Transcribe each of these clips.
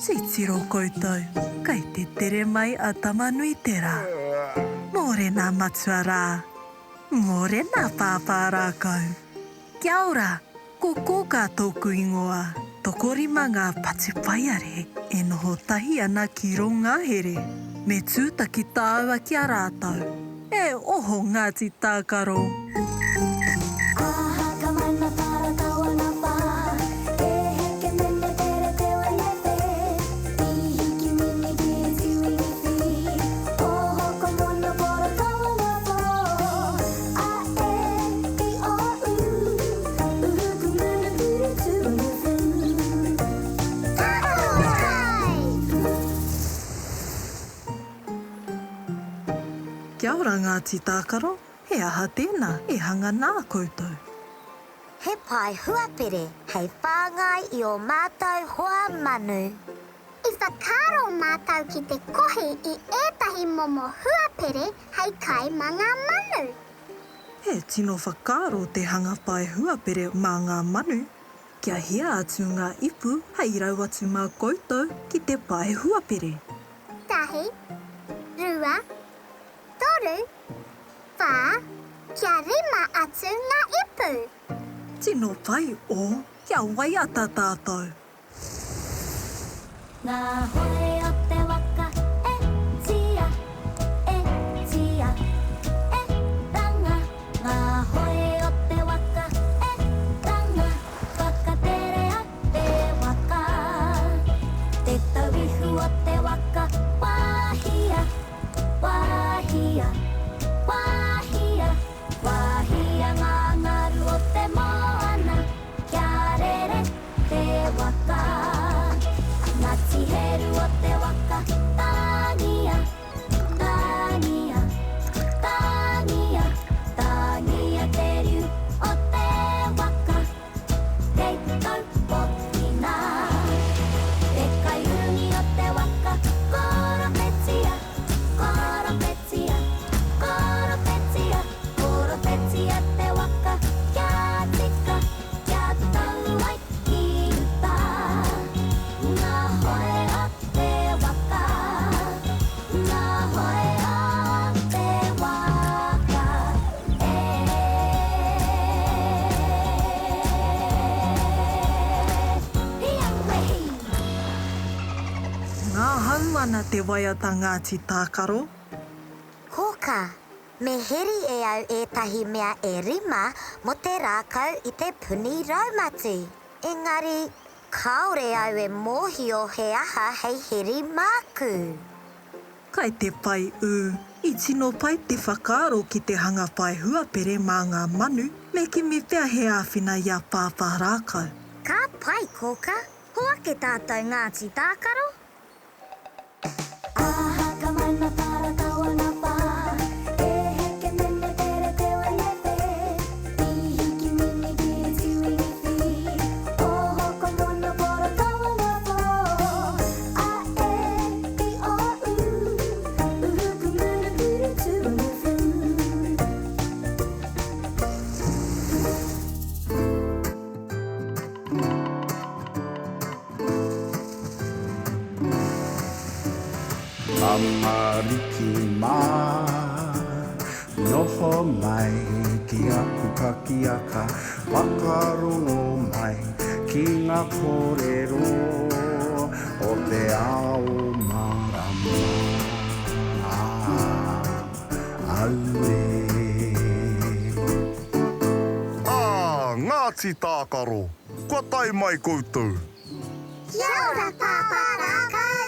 Titiro koutou, kei te tere mai a Tamanuiterā. Mōrena matua rā. Mōrena pāpā rākau. Kia ora, ko Kōkā tōku ingoa. Tokorima ngā patupaiarehe e noho tahi ana ki rō ngahere. Me tūtaki tāua ki a rātou. E oho Ngāti Tākaro! Kia ora Ngāti Tākaro, he aha tēnā e hanga nā koutou? He pae huapere hei whāngai i ō mātou hoa manu. I whakaaro mātou ki te kohi i ētahi momo huapere hei kai mā ngā manu. He tino whakaaro te hanga pae huapere mā ngā manu. Kia hia atu ngā ipu hei rau atu mā koutou ki te pae huapere. Tahi, rua, toru, whā, kia rima atu ngā ipu. Tino pai, ō, kia waiata tātou. Ngā hoe o te waka e tia, e tia, e ranga Ngā hoe o te waka e ranga Whakaterea te waka Te tauihu o te waka Wāhia, wāhia, wāhia Wāhia ngā ngaru o te moana Kia rere te waka Ngati Heru o te waka Tangia, tangia, tangia Tangia te riu o te waka Kei taupokina Te kaiurungi o te waka Koropetia, koropetia, koropetia Koropetia te waka Kia tika Kia tau ai ki uta Ngā hoe o te waka Ngā hoe o te waka e Hi aue hi! Ngahau ana te waiata Ngāti Tākaro. Kōkā, Me heri e au ētahi mea e rima mō te rākau i te puni raumati. Engari, kāore au e mōhio he aha hei heri māku. Kai te pai ū. I tino pai te whakaaro ki te hanga pae huapere mā ngā manu, me kimi pea he āwhina i a Pāpā Rākau. Ka pai, Kōkā. Hoake tātou Ngāti Tākaro. Tamariki mā, noho mai ki aku pakiaka, whakarongo mai ki ngā kōrero o te ao mārama. Auē. Ā, Ngāti Tākaro, kua tae mai koutou. Kia ora Pāpā Rākau!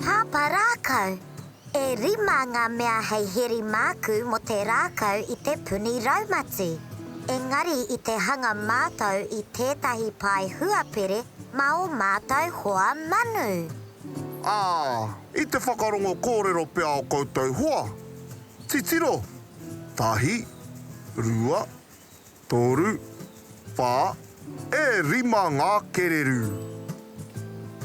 Pāpā Rākau, e rima ngā mea hei heri māku mō te rākau i te puni raumati. Engari i te hanga mātou i tētahi pae huapere mā ō mātou hoa manu. Ā, i te whakarongo kōrero pea o koutou hoa. Titiro! Tahi, rua, Toru, whā, e rima ngā kererū.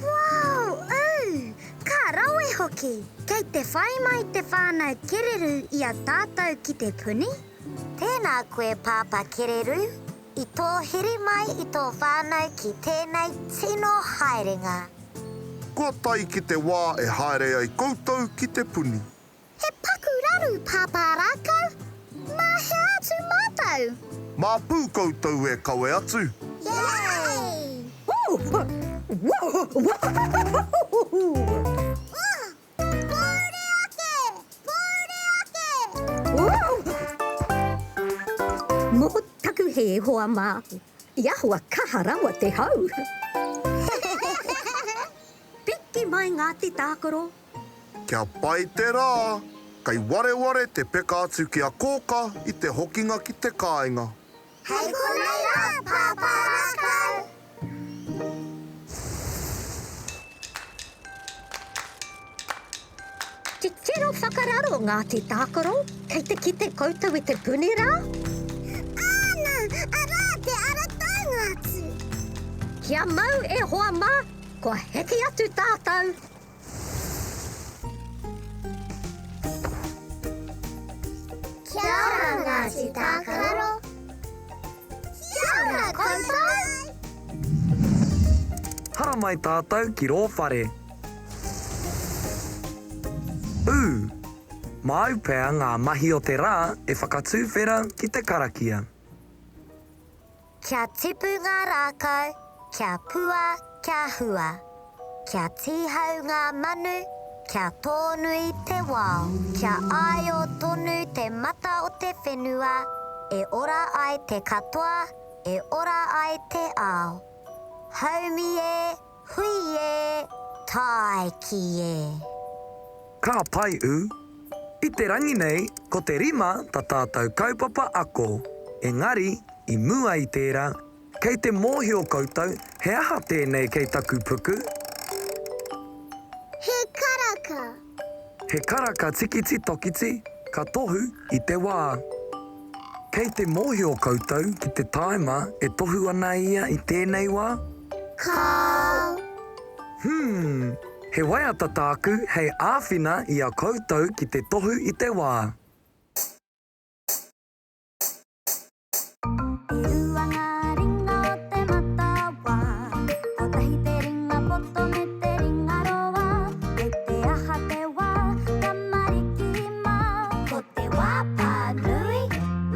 Wow, ū! Ka rawe hoki! Kei te whai mai te whānau kererū i a tātou ki te puni? Tēnā koe Pāpā Kererū, i tō heri mai i tō whānau ki tēnei tino haerenga. Kua tae ki te wā e haere ai koutou ki te puni. He paku raru, Pāpā Rākau. Mā hea atu mātou? Mā Pū koutou e kawe atu. Yay! Pōuri ake! Pōuri ake! Mō taku hē, hoa mā, i ahua kaha rawa te hau. Piki mai Ngāti Tākaro. Kia pai te rā, kei wareware te peka atu ki a Kōka i te hokinga ki te kāinga. Hei konei rā, Pāpā Rākau! Titiro whakararo Ngāti Tākaro, kei te kite koutou i te puni rā? Āna, arā te ara taunga atu! Kia mau e hoa mā, kua heke atu tātou! Kia ora Ngāti Tākaro! Kia ora koutou! Haramai tātou ki rō whare. Ū! Māu pea ngā mahi o te rā e whakatuwhera ki te karakia. Kia tipu ngā rākau, kia pua, kia hua. Kia tīhau ngā manu, kia tōnui te wao. Kia āio tonu te mata o te whenua, e ora ai te katoa, e ora ai te ao. Haumi e, Hui e, tāiki e. Ka pai u. I te rangi nei, ko te rima ta tātou kaupapa ako. Engari, i mua i tērā, kei te mōhio koutou he aha tēnei kei taku puku? He karaka. He karaka tikiti tokiti ka tohu i te wā. Kei te mōhio koutou ki te tāima e tohu ana ia i tēnei wā? Kāo. Hmm, he waiata tāku hei āwhina i a koutou ki te tohu i te wā. E rua ngā ringa o te matawa, kotahi te ringa poto me te ringa roa, kei te aha te wā, tamariki mā. Ko te wā pānui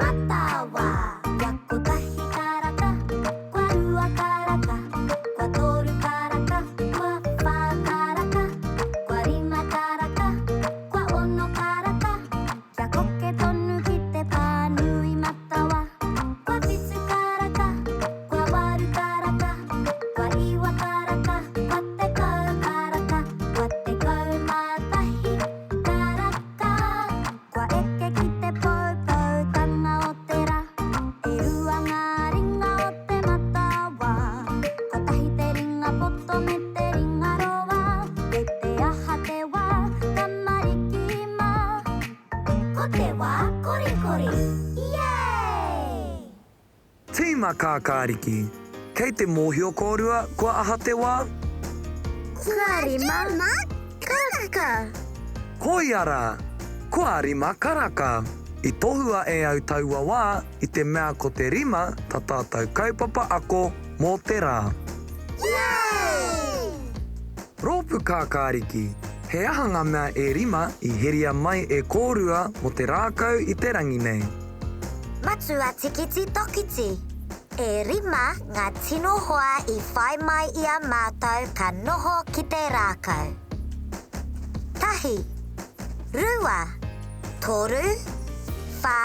matawa. Kua kotahi karaka, kua rua karaka, kua toru karaka, kua whā karaka, kua rima karaka, kua ono karaka. Kia koke tonu ki te pānui matawa. Kua whitu karaka, kua waru karaka, kua iwa karaka, kua tekau karaka, kua 11 karaka. Kua eke ki te poupoutanga o te ra. E rua ngā ringa o te matawa. Kotahi te ringa poto me te ringa roa. Kei te aha te wā, tamariki mā. Ko te wā korikori! Yay! Tīma Kākāriki, Kei te mōhio kōrua kua aha te wā? Kua rima karaka. Koia rā! Kua rima karaka. I tohua e au taua wā i te mea ko te rima ta tātou kaupapa ako mō te rā. Yay! Rōpū Kākāriki, He aha ngā mea e rima i heria mai e kōrua mō te rākau i te rangi nei? Matua Tikiti Tokiti, E rima ngā tino hoa i whai mai i a mātou ka noho ki te rākau. Tahi, rua, toru, whā,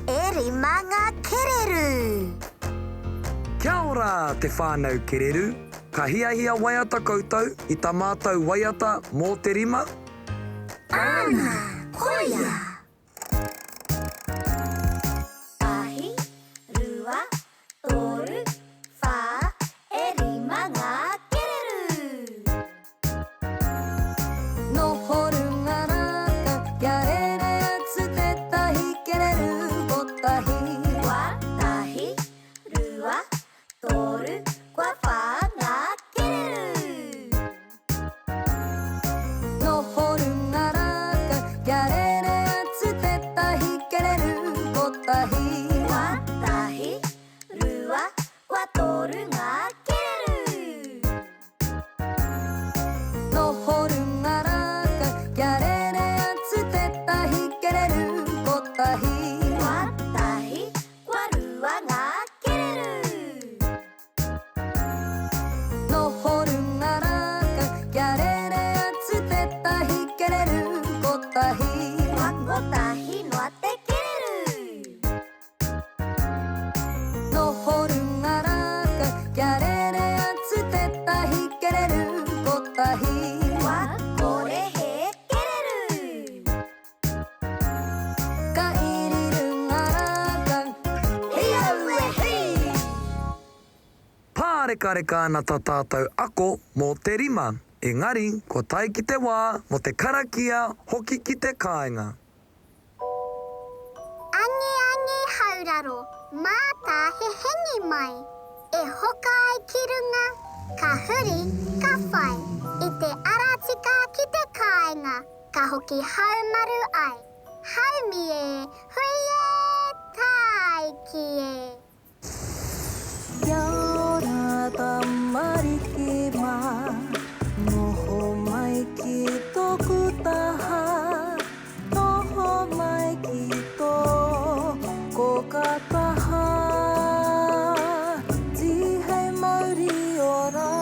e rima ngā kererū! Kia ora te whānau kererū! Ka hiahia waiata koutou i ta matou waiata mo te rima? Ana, koia! Tahi, rua, toru, wha, e rima nga kereru! Noho runga raka, kia rere atu tetahi kereru kotahi. Kua tahi, rua, toru, kua whā ngā kererū. Noho runga raka, kia rere atu. Pārekareka ana tā tātou ako mō te rima, engari kua tae ki te wā mō te karakia hoki ki te kāinga. Angiangi hauraro, mātā he hengi mai, E hoka ai ki runga, ka huri, ka whai, I te ara tika ki te kāinga, ka hoki haumaru ai. Haumi e, hui e, tāiki e. Kia ora tamariki mā, noho mai ki tōku taha, noho mai ki tō kōkā taha, tīhei mauri ora.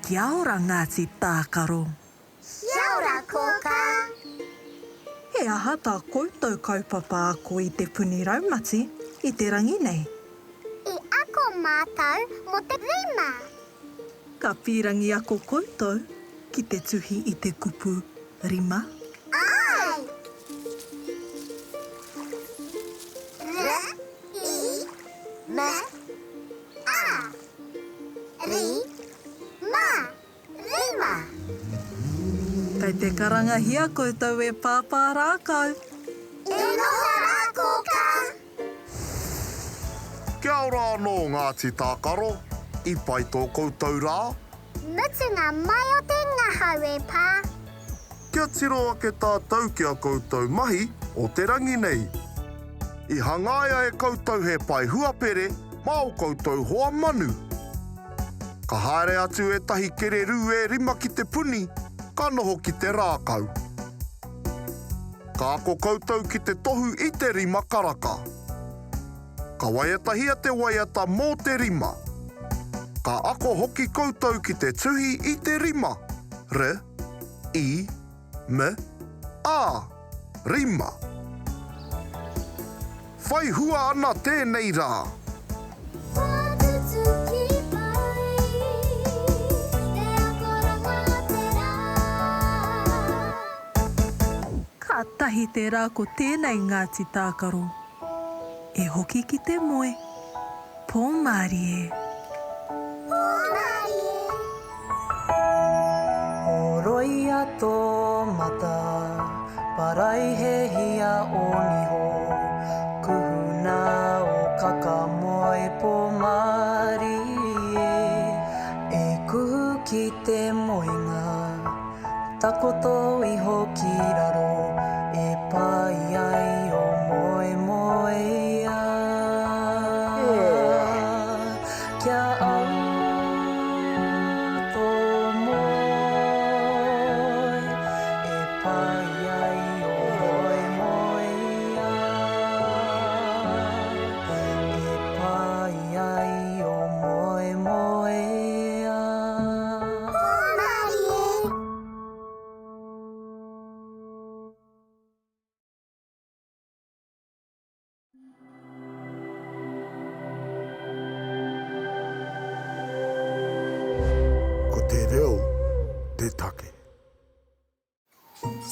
Kia ora Ngāti Tākaro. Kia ora Kōkā! He aha tā koutou kaupapa ako i te puni raumati i te rangi nei? I ako mātou mō te rima. Ka pīrangi ako koutou ki te tuhi i te kupu rima? Āe! R, I, M, A. Ri, ma. Rima. Kei te karangahia koutou e Pāpā Rākau. E noho rā Kōkā. Kia ora anō Ngāti Tākaro, i pai tō koutou rā? Mutunga mai o te ngahau e pā. Kia tiro ake tātou ki a koutou mahi o te rangi nei. I hangaia e koutou he pae huapere mā o koutou hoa manu. Ka haere atu ētahi kererū e rima ki te puni, ka noho ki te rākau. Ka ako koutou ki te tohu i te rima karaka. Ka waiatahia te waiata mō te rima. Ka ako hoki koutou ki te tuhi i te rima, r, i, m, a, rima. Whai hua ana tēnei rā. Whakatutuki pai te akoranga o te rā. Kātahi te rā ko tēnei Ngāti Tākaro. E hoki ki te moe. Pō mārie. Pō mārie. Horoia tō mata, paraihehia ō niho, kuhuna ō kaka moe pō mārie, e kuhu ki te moenga, takoto iho ki raro, e pai ai ō moemoeā. Kia au tō moe, e pai ai ō moemoeā. E pai ai ō moemoeā. Hōmarie! Ko te reo te take.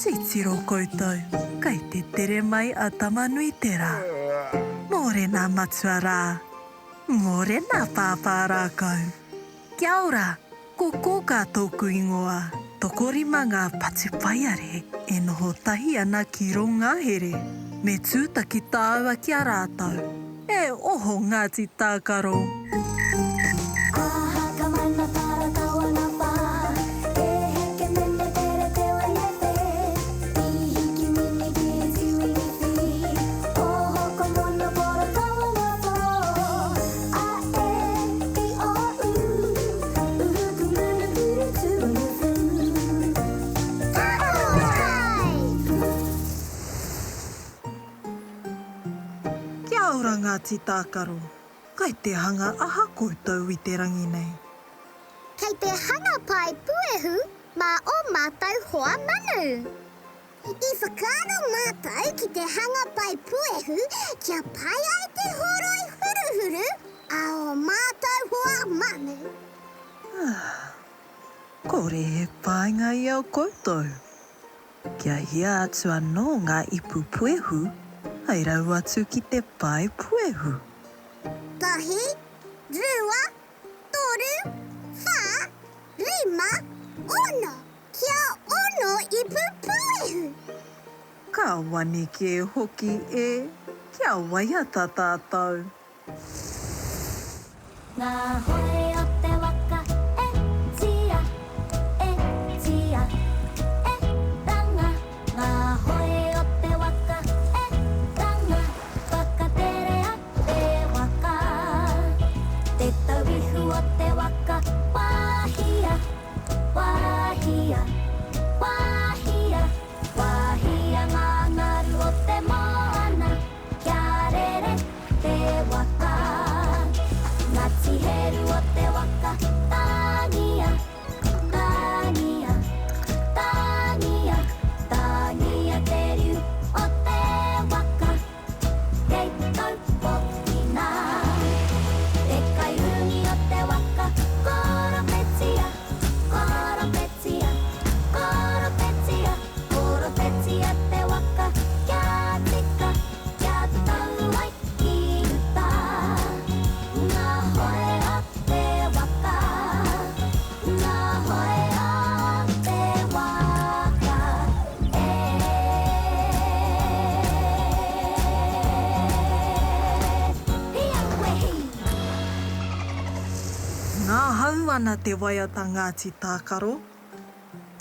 Titiro koutou, kei te tere mai a Tamanuiterā. Mōrena matua rā, mōrena pāpā rākau. Kia ora, ko Kōkā tōku ingoa. Tokorima ngā patupaiare e noho tahi ana ki rō ngahere. Me tūtaki tāua ki a rātou. E oho Ngāti Tākaro! Kia ora Ngāti Tākaro, kai te hanga aha koutou i te rangi nei? Kei te hanga pae puehu mā ō mātou hoa manu. I whakaaro mātou ki te hanga pae puehu kia pai ai te horoi huruhuru a ō mātou hoa manu. Kore he painga i a koutou. Kia hia atu anō ngā ipu puehu hei rau atu ki te pae puehu. Tahi. 2, 3, 4, 5, 6. Kia ono ipu puehu! Ka wani kē hoki e, kia waiata tātou. Ngā hoe o te waka e tia, e tia, e ranga. Ngā hoe o te waka e ranga, whakaterea te waka. Te tauihu o te waka, wāhia, wāhia, wāhia, wāhia ngā ngaru o te moana. Kia rere te waka. Ngati Heru o te waka. Tangia, tangia, tangia, tangia te riu o te waka. Kei taupokina. Te kaiurungi o te waka. Koropetia, koropetia, koropetia, koropetia te waka. Kia tika, kia tau ai ki uta. Ngā hoe o te waka, ngā hoe o te waka e. Hi aue hi! Ngahau ana te waiata Ngāti Tākaro.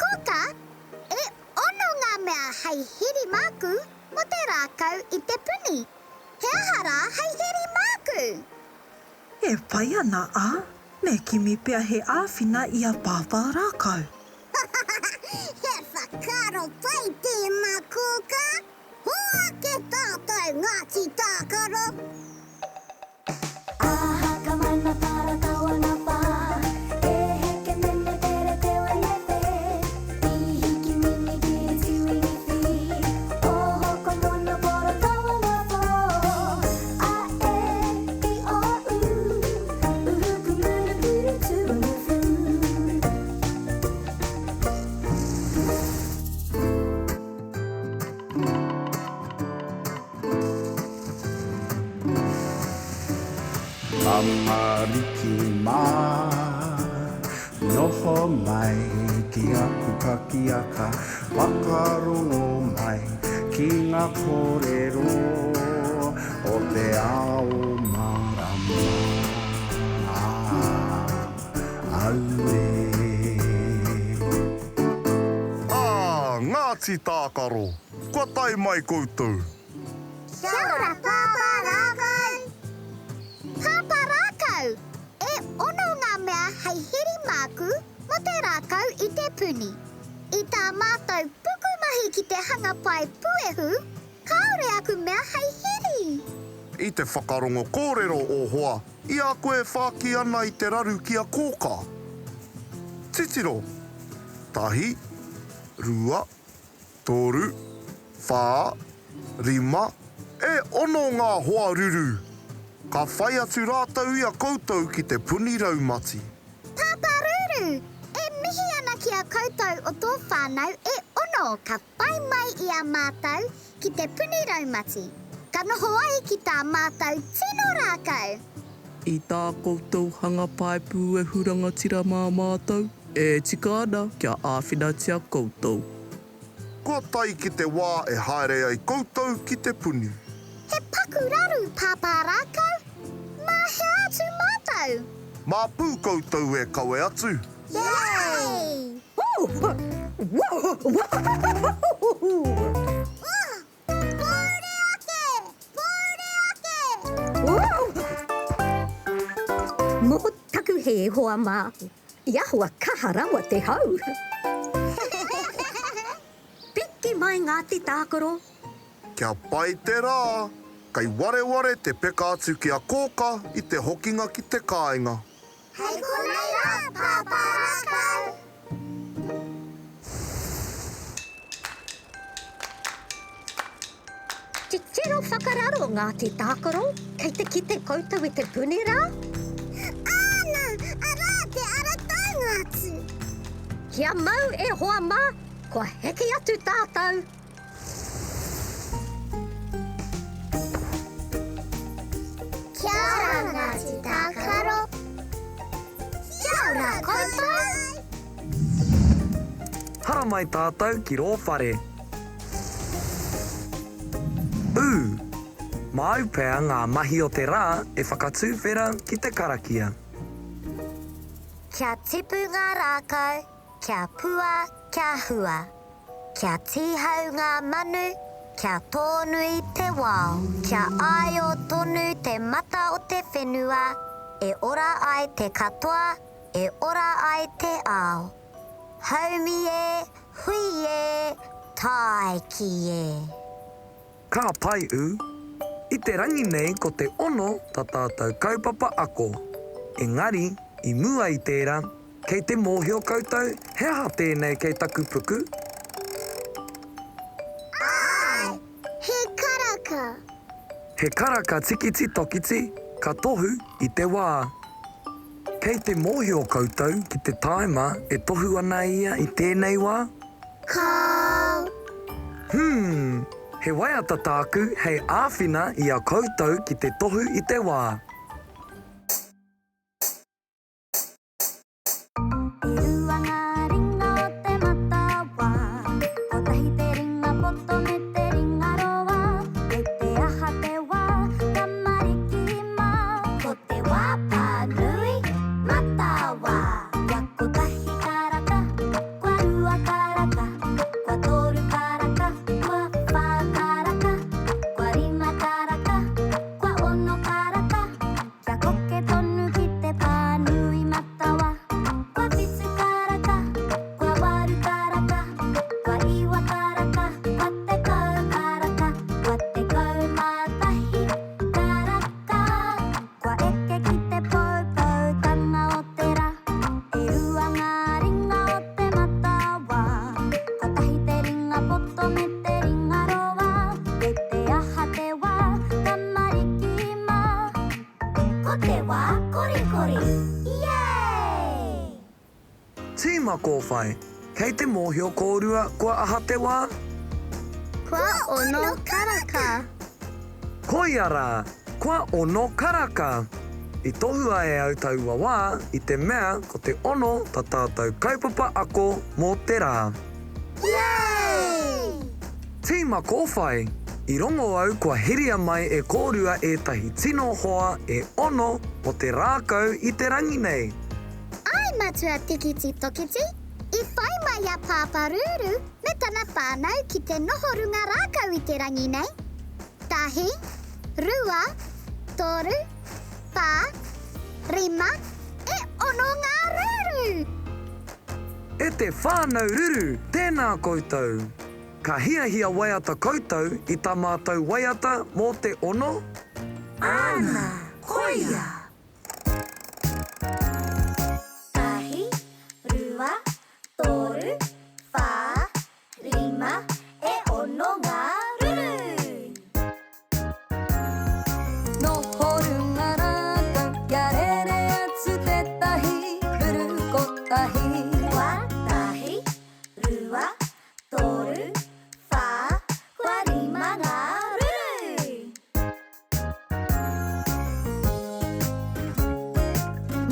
Koka, E ono ngā mea hei heri māku mō te rākau i te puni. He aha rā hei heri māku? E pai ana, ā, me kimi pea he āwhina i a Pāpā Rākau. He whakaaro pai tēnā, Kōkā! Hoake tātou Ngāti Tākaro! Tamariki mā, noho mai ki aku pakiaka, whakarongo mai ki ngā kōrero o te ao mārama. Auē. Ā, Ngāti Tākaro, kua tae mai koutou. Kia ora Pāpā Rākau! Pāpā Rākau, e ono ngā mea hei heri māku mō te rākau i te puni. I tā mātou pukumahi ki te hanga pae puehu, kāore aku mea hei heri. I te whakarongo kōrero ō hoa i a koe e whāki ana i te raru ki a Kōkā. Titiro! Tahi, rua, toru, whā, rima, e ono ngā hoa ruru! Ka whai atu rātou i a koutou ki te puni raumati. Pāpā Ruru, e mihi ana ki a koutou o tō whānau e ono ka whai mai i a mātou ki te puni raumati, ka noho ai ki tā mātou tino rākau. I tā koutou hanga pae pūehu rangatira mā mātou, e tika ana kia āwhinatia koutou. Kua tae ki te wā e haere ai koutou ki te puni. He paku raru pāpā rākau, mā hea atu mātou? Mā pū koutou e kawe atu. Yay! Pōuri ake! Pōuri ake! Mō taku hē, hoa mā, i ahua kaha rawa te hau. Piki mai Ngāti Tākaro. Kia pai te rā, kei wareware te peka atu ki a Kōka i te hokinga ki te kāinga. Hei konei rā, Pāpā Rākau! Titiro whakararo Ngāti Tākaro, kei te kite koutou i te puni rā? Āna, arā te ara taunga atu! Kia mau e hoa mā, kua heke atu tātou! Kia ora Ngāti Tākaro! ora koutou! Haramai tātou ki rō whare. Ū! Māu pea ngā mahi o te rā e whakatuwhera ki te karakia. Kia tipu ngā rākau, kia pua, kia hua. Kia tīhau ngā manu, kia tōnui te wao. Kia āio tonu te mata o te whenua, e ora ai te katoa, e ora ai te ao. Haumi e, hui e, tāiki e. Ka pai ū. I te rangi nei ko te ono ta tātou kaupapa ako. Engari, i mua i tērā, kei te mōhio koutou he aha tēnei kei taku puku? Āe! He karaka! He karaka tikiti tokiti ka tohu i te wā. Kei te mōhio koutou ki te tāima e tohu ana ia i tēnei wā? Kāo. Hmm, he waiata tāku hei āwhina i a koutou ki te tohu i te wā. E rua ngā ringa o te matawa, kotahi te ringa poto me te ringa roa, kei te aha te wā, tamariki mā. Ko te wā pānui matawa. Kua kotahi karaka, kua rua karaka, kua toru karaka, kua whā karaka, kua rima karaka, kua ono karaka. Kia koke tonu ki te pānui matawa. Kua whitu karaka, kua waru karaka, kua iwa karaka, kua tekau karaka, kua 11 karaka. Kua eke ki te poupoutanga o te ra. E rua ngā ringa o te matawa. Kotahi te ringa poto me te ringa roa. Kei te aha te wā, tamariki mā. Ko te wā korikori. Yay! Tīma kōwhai, kei te mōhio kōrua kua aha te wā? Kua ono karaka. Koia rā, kua ono karaka! I tohua e au taua wā i te mea ko te ono ta tātou kaupapa ako mō te rā. Yay! Tīma kōwhai, i rongo au kua heria mai e kōrua ētahi tino hoa e ono mō te rākau i te rangi nei. Āe Matua Tikiti Tokiti, i whai mai a Pāpā Rūru me tana whānau ki te noho runga rākau i te rangi nei. Tahi, rua, toru, whā, rima, e ono ngā rūru! E te whānau ruru, tēnā koutou! Ka hiahia waiata koutou i tā mātou waiata mō te ono? Āna, koia! Tahi, rua, toru, whā, rima, e ono ngā ruru. Noho runga rākau kia rere atu tētahi ruru kotahi. Kua tahi, rua, toru, whā, kua rima ngā ruru.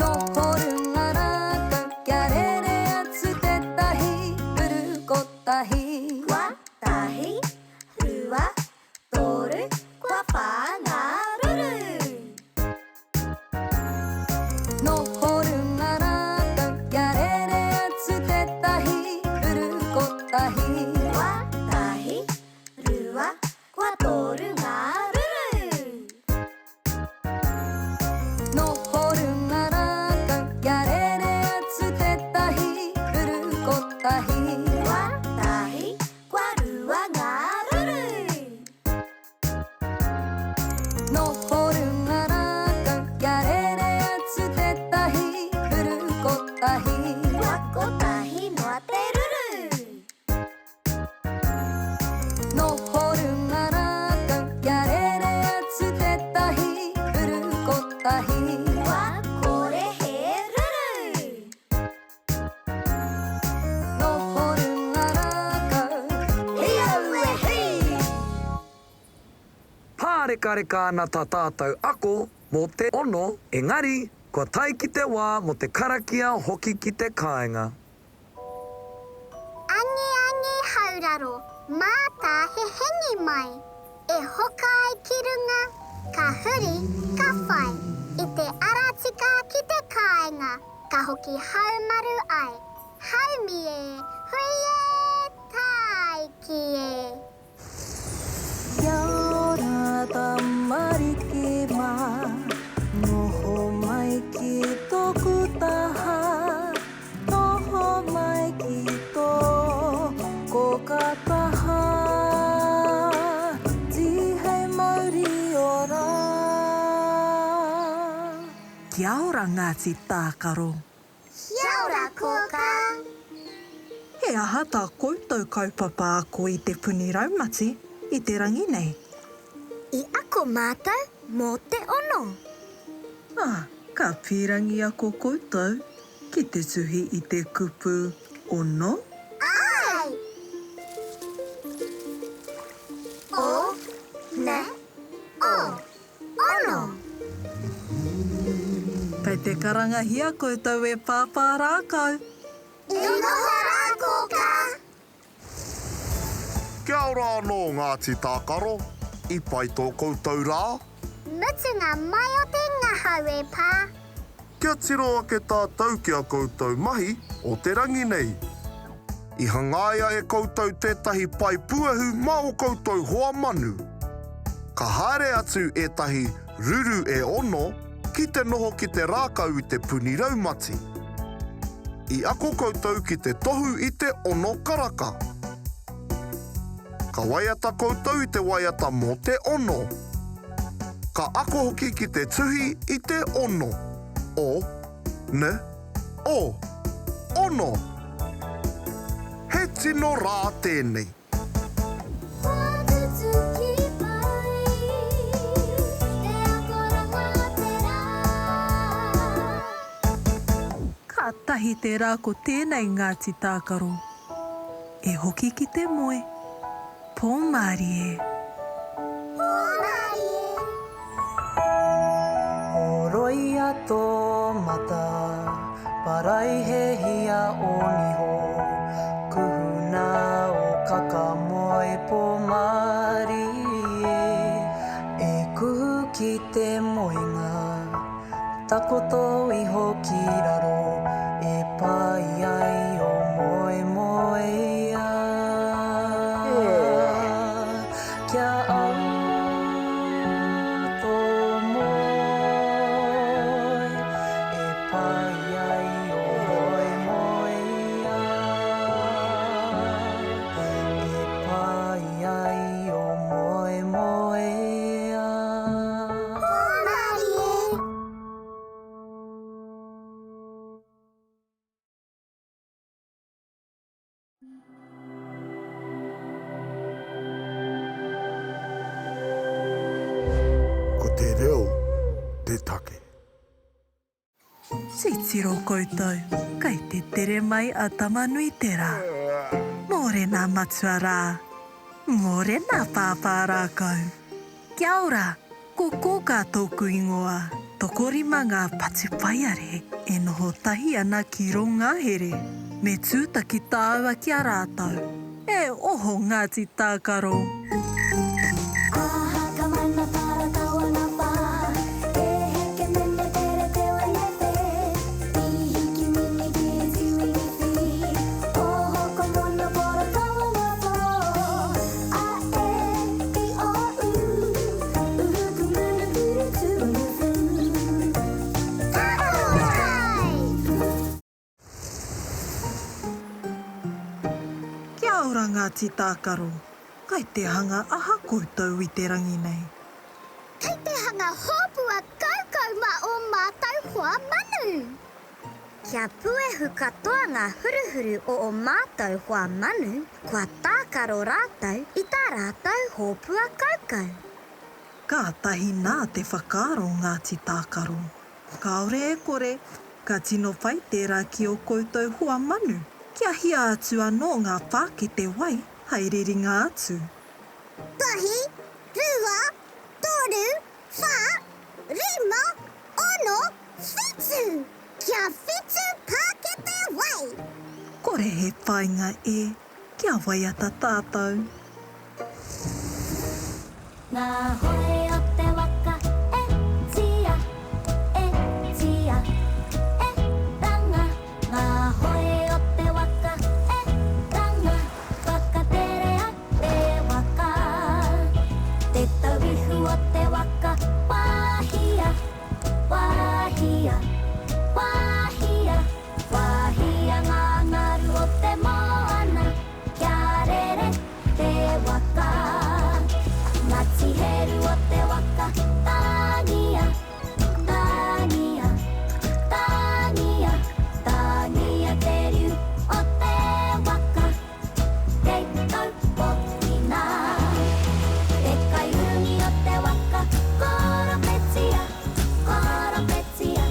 Noho runga rākau kia rere atu tētahi ruru kotahi. Kua tahi, rua, toru, kua whā ngā ruru. Noho runga rākau kia rere atu tētahi ruru kotahi. Kua tahi, rua, kua toru ngā ruru. Noho runga rākau kia rere atu tētahi ruru kotahi. Kua tahi, kua rua ngā ruru. Noho runga rākau kia rere atu tētahi ruru kotahi. Kua kotahi noa te ruru. Noho runga rākau kia rere atu tētahi ruru kotahi. Kua kore he ruru. Noho runga rākau. Hei aue hei! Pārekareka ana tā tātou ako mō te ono, engari, Kua tae ki te wā mō te karakia hoki ki te kāinga. Angiangi hauraro, mātā he hengi mai. E hoka ai ki runga, ka huri, ka whai. I te ara tika ki te kāinga, ka hoki haumaru ai. Haumi e, hui e, tāiki e. Kia ora tamariki mā, noho mai ki tōku taha, noho mai ki tō kōkā taha, tīhei mauri ora. Kia ora Ngāti Tākaro. Kia ora kōkā! He aha tā koutou kaupapa ako i te puni raumati i te rangi nei? I ako mātou mō te ono. Ā, ka pīrangi ako koutou ki te tuhi i te kupu ono? Āe! O, n, o. Ono! Kei te karangahia koutou e Pāpā Rākau. I noho rā kōkā! Kia ora anō Ngāti Tākaro, i pai tō koutou rā? Mutunga mai o te ngahau e pā. Kia tiro ake tātou ki a koutou mahi o te rangi nei. I hangaia e koutou tētahi pae puehu mā o koutou hoa manu. Ka haere atu ētahi ruru e ono ki te noho ki te rākau i te puni raumati. I ako koutou ki te tohu i te ono karaka. Ka waiata koutou i te waiata mō te ono. Ka ako hoki ki te tuhi i te ono. O, n, o. Ono! He tino rā tēnei. Kua tutuki pai te akoranga o te rā. Kātahi te rā ko tēnei Ngāti Tākaro. E hoki ki te moe. Pō mārie. Pō mārie. Horoia tō mata, paraihehia ō niho, kuhuna ō kakamoe pō mārie, e kuhu ki te moenga. Takoto iho ki raro e pai ai o moemoeā. Kia au tō moe e pai ai o moemoeā. E pai ai o moemoeā. Hōmarie! Ko te reo te take. Titiro koutou, kei te tere mai a Tamanuiterā. Mōrena matua rā, mōrena pāpā rākau. Kia ora, ko Kōkā tōku ingoa. Tokorima ngā patupaiarehe e noho tahi ana ki rō ngahere. Me tūtaki tāua ki a rātou. E oho Ngāti Tākaro! Kia ora Ngāti Tākaro, kai te hanga aha koutou i te rangi nei? Kei te hanga hōpua kaukau mā ō mātou hoa manu. Kia puehu katoa ngā huruhuru o ō mātou hoa manu, kua tākaro rātou i tā rātou hōpua kaukau. Kātahi nā te whakaaro Ngāti Tākaro. Kāore e kore, ka tino pai tērā ki ō koutou hoa manu, kia hia atu anō ngā pākete wai hai riringa atu. Tahi, rua, toru, whā, rima, ono, whitu! atu! Kia whitu pākete wai! Kore he whainga e, kia waiata tātou. Ngā hoe o te waka e tia, e tia, e ranga. Ngā hoe o te waka e ranga, whakaterea te waka. Te tauihu o te waka, wāhia, wāhia, wāhia, wāhia ngā ngaru o te moana, kia rere te waka. Ngāti Heru o te waka, tāngia, tāngia, tāngia, tāngia te riu o te waka. Kei taupokina te kaiurungi o te waka, koropetia, koropetia,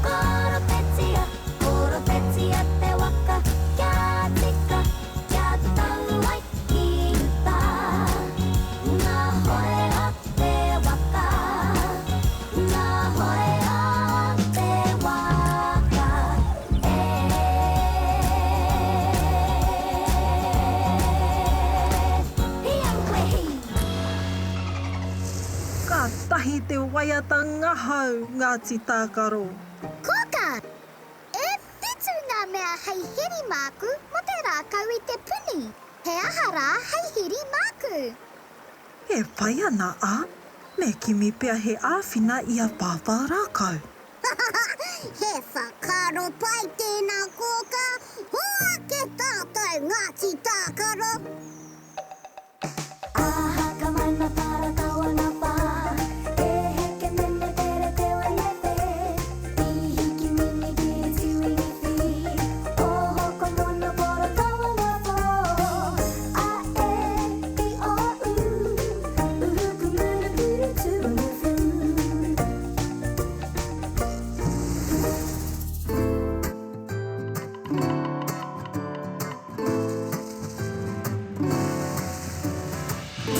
koropetia, koropetia te waka, kia tika. Kia tau ai ki uta ngā hoe o te waka, ngā hoe o te waka e. Hi aue hi! Kātahi te waiata ngahau Ngāti Tākaro. Koka! E whitu ngā mea hei heri māku mō te rākau i te puni. He aha rā hei heri māku? E pai ana a, me kimi pea he āwhina i a Pāpā Rākau. He whakaaro pai tēnā kōkā, hoake tātou Ngāti Tākaro!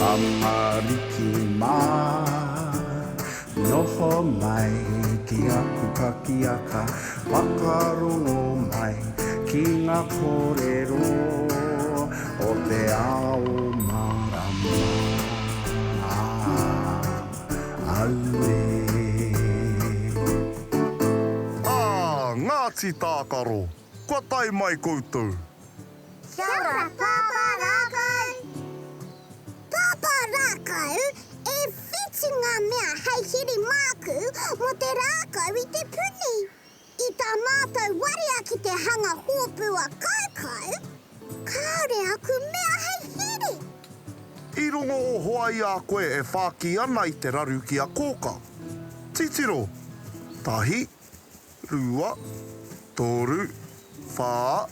Tamariki mā, noho mai ki aku pakiaka, whakarongo mai ki ngā kōrero o te ao mārama. Auē. Ā, Ngāti Tākaro, kua tae mai koutou. Kia ora Pāpā Rākau! Pāpā Rākau, e whitu ngā mea hei heri māku mō te rākau i te puni. I tā mātou warea ki te hanga hōpua kaukau, kāore aku mea hei heri. I rongo ō hoa i a koe e whāki ana i te raru ki a Kōka. Titiro! Tahi, rua, toru, whā,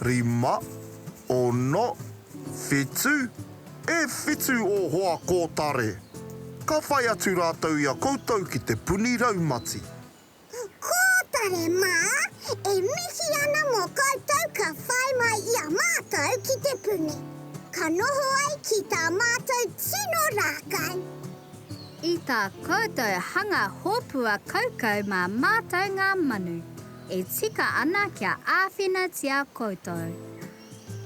rima, ono, whitu, e whitu ō hoa kōtare! Ka whai atu rātou i a koutou ki te puni raumati. Kōtare mā, e mihi ana mō koutou ka whai mai i a mātou ki te puni. Ka noho ai ki tā mātou tino rākau. I tā koutou hanga hōpua kaukau mā mātou ngā manu, e tika ana kia āwhinatia koutou.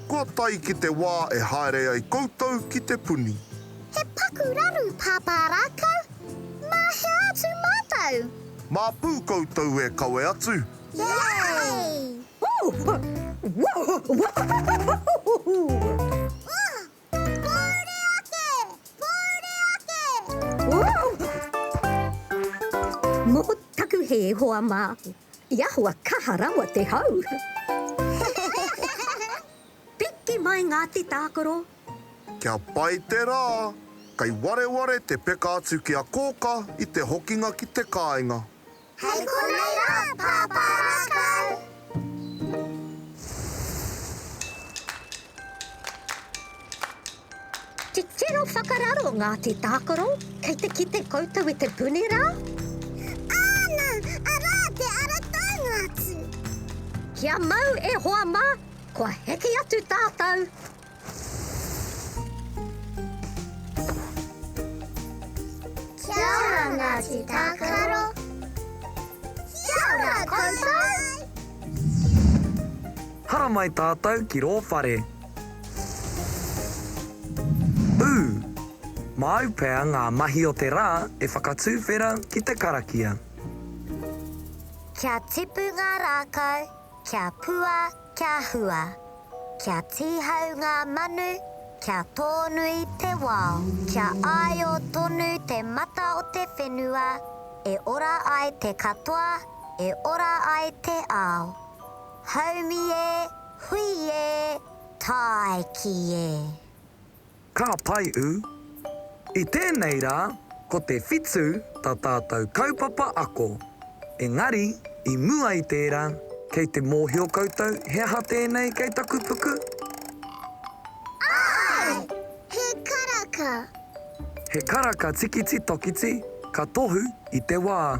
Kua tae ki te wā e haere ai koutou ki te puni. He paku raru pāpā rākau, mā hea atu mātou? Mā pū koutou e kawe atu. Yay! Pōuri ake! Pōuri ake! Mō taku hē, hoa mā, i ahua kaha rawa te hau. Piki mai Ngāti Tākaro. Kia pai te rā, kei wareware te peka atu ki a Kōka i te hokinga ki te kāinga. Hei konei rā, Pāpā Rākau! Titiro whakararo Ngāti Tākaro, kei te kite koutou i te puni rā? Āna, arā te ara taunga atu! Kia mau e hoa mā, kua heke atu tātou! Kia ora Ngāti Tākaro! Kia ora! ora koutou! Haramai tātou ki rō whare. Ū! Māu pea ngā mahi o te rā e whakatuwhera ki te karakia. Kia tipu ngā rākau, kia pua, kia hua. Kia tīhau ngā manu, kia tōnui te wao. Kia āio tonu te mata o te whenua, e ora ai te katoa, e ora ai te ao. Haumi e, hui e, tāiki e. Ka pai ū. I tēnei rā, ko te whitu tā tātou kaupapa ako. Engari, i mua i tērā, kei te mōhio koutou he aha tēnei kei taku puku? Āe! He karaka. He karaka tikiti tokiti ka tohu i te wā.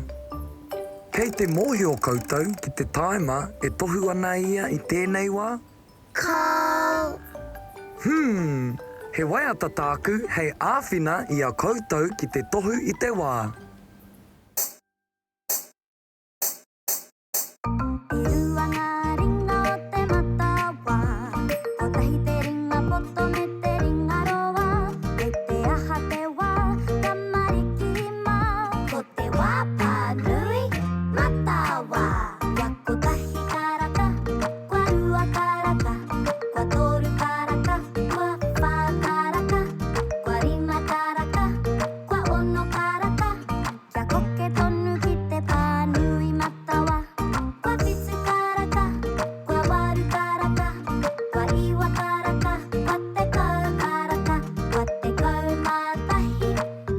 Kei te mōhio koutou ki te tāima e tohu ana ia i tēnei wā? Kāo. Hmm, he waiata tāku hei āwhina i a koutou ki te tohu i te wā. E rua ngā ringa o te matawā, kotahi te ringa poto me te ringa roa, kei te aha te wā, tamariki mā. Ko te wā pānui matawā. Kua kotahi karaka, Kua rua karaka, kua toru karaka, kua whā karaka, kua rima karaka, kua ono karaka, kia koke tonu ki te pānui matawa. Kua whitu karaka, kua waru karaka, kua iwa karaka, kua tekau karaka, kua 11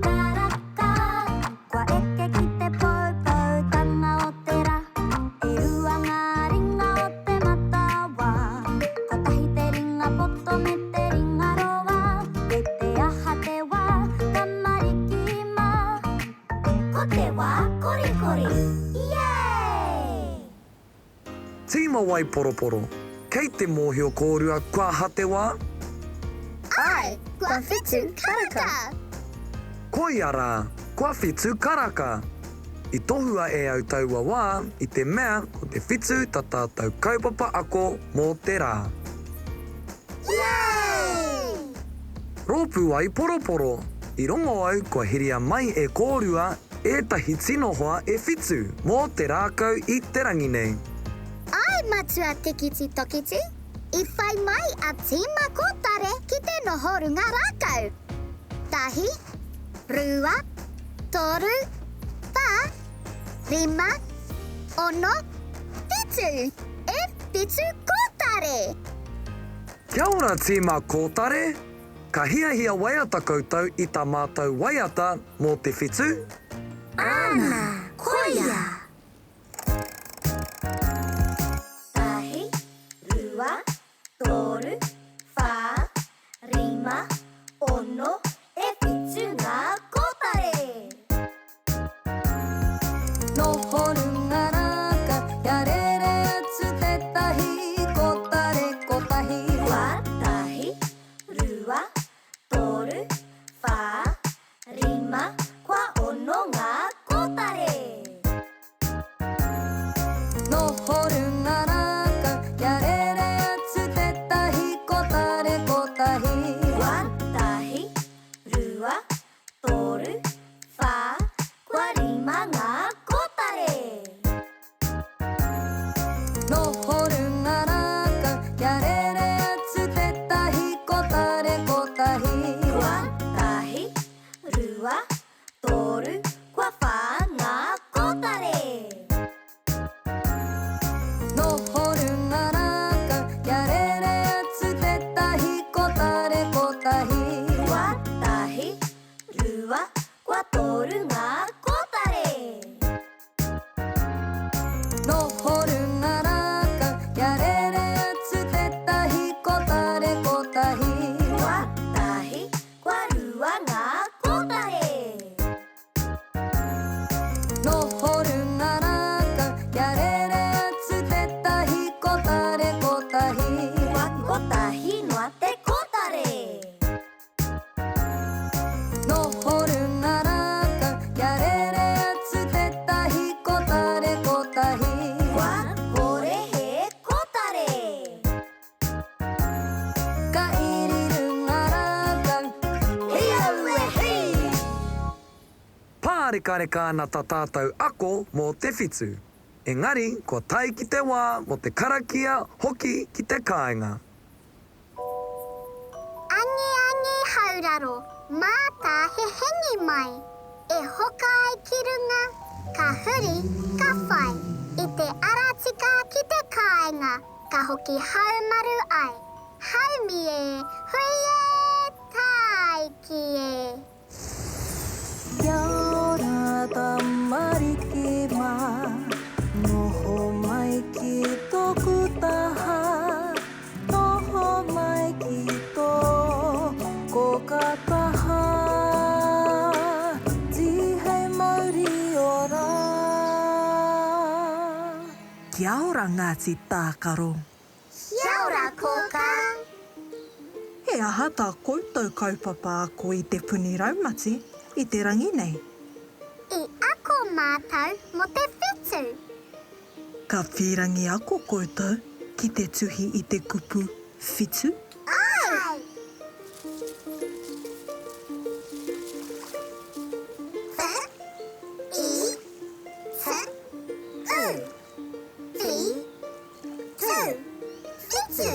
karaka. Kua eke ki te poupoutanga o te ra. E rua ngā ringa o te matawā. Kotahi te ringa poto me te ringa roa. Kei te aha te wā, tamariki mā. Ko te wā korikori, Yay! Tīma Waiporoporo, Kei te mōhio kōrua kua aha te wā? Āe, kua whitu karaka. Koia rā, kua whitu karaka. I tohua e au taua wā i te mea ko te whitu ta tātou kaupapa ako mō te rā. Yay! Rōpū Waiporoporo, I rongo au kua heria mai e kōrua ētahi tino hoa e whitu mō te rākau i te rangi nei. Āe Matua Tikiti Tokiti, i whai mai a Tīma Kōtare ki te noho runga rākau. Tahi, rua, toru, whā, rima, ono, whitu! E whitu kōtare! Kia ora Tīma Kōtare! Ka hiahia waiata koutou i ta matou waiata mo te whitu? Ana, koia! Tahi, rua, toru, whā, rima, ono, e whitu ngā kōtare! Noho runga raka, kia rere atu tetahi, kotare kotahi. Kua tahi, rua, toru, whā, rima, kua ono ngā kōtare. Noho runga raka, kia rere atu tetahi, kotare kotahi. Kua tahi, rua, toru, whā, kua rima ngā kōtare. Noho runga. Pārekareka ana tā tātou ako mō te whitu. Engari, kua tae ki te wā mō te karakia hoki ki te kāinga. Angiangi hauraro, mātā he hengi mai, E hoka ai ki runga, ka huri, ka whai, I te ara tika ki te kāinga, ka hoki haumaru ai. Haumi e, hui e, tāiki e. Kia ora tamariki mā, noho mai ki tōku taha, noho mai ki tō kōkā taha, tīhei mauri ora. Kia ora Ngāti Tākaro. Kia ora Kōkā! He aha tā koutou kaupapa ako i te puni raumati i te rangi nei? I ako mātou mō te whetū. Ka pīrangi ako koutou ki te tuhi i te kupu whitu? Āe! Wh, i, t, u. Whi, tu, whitu!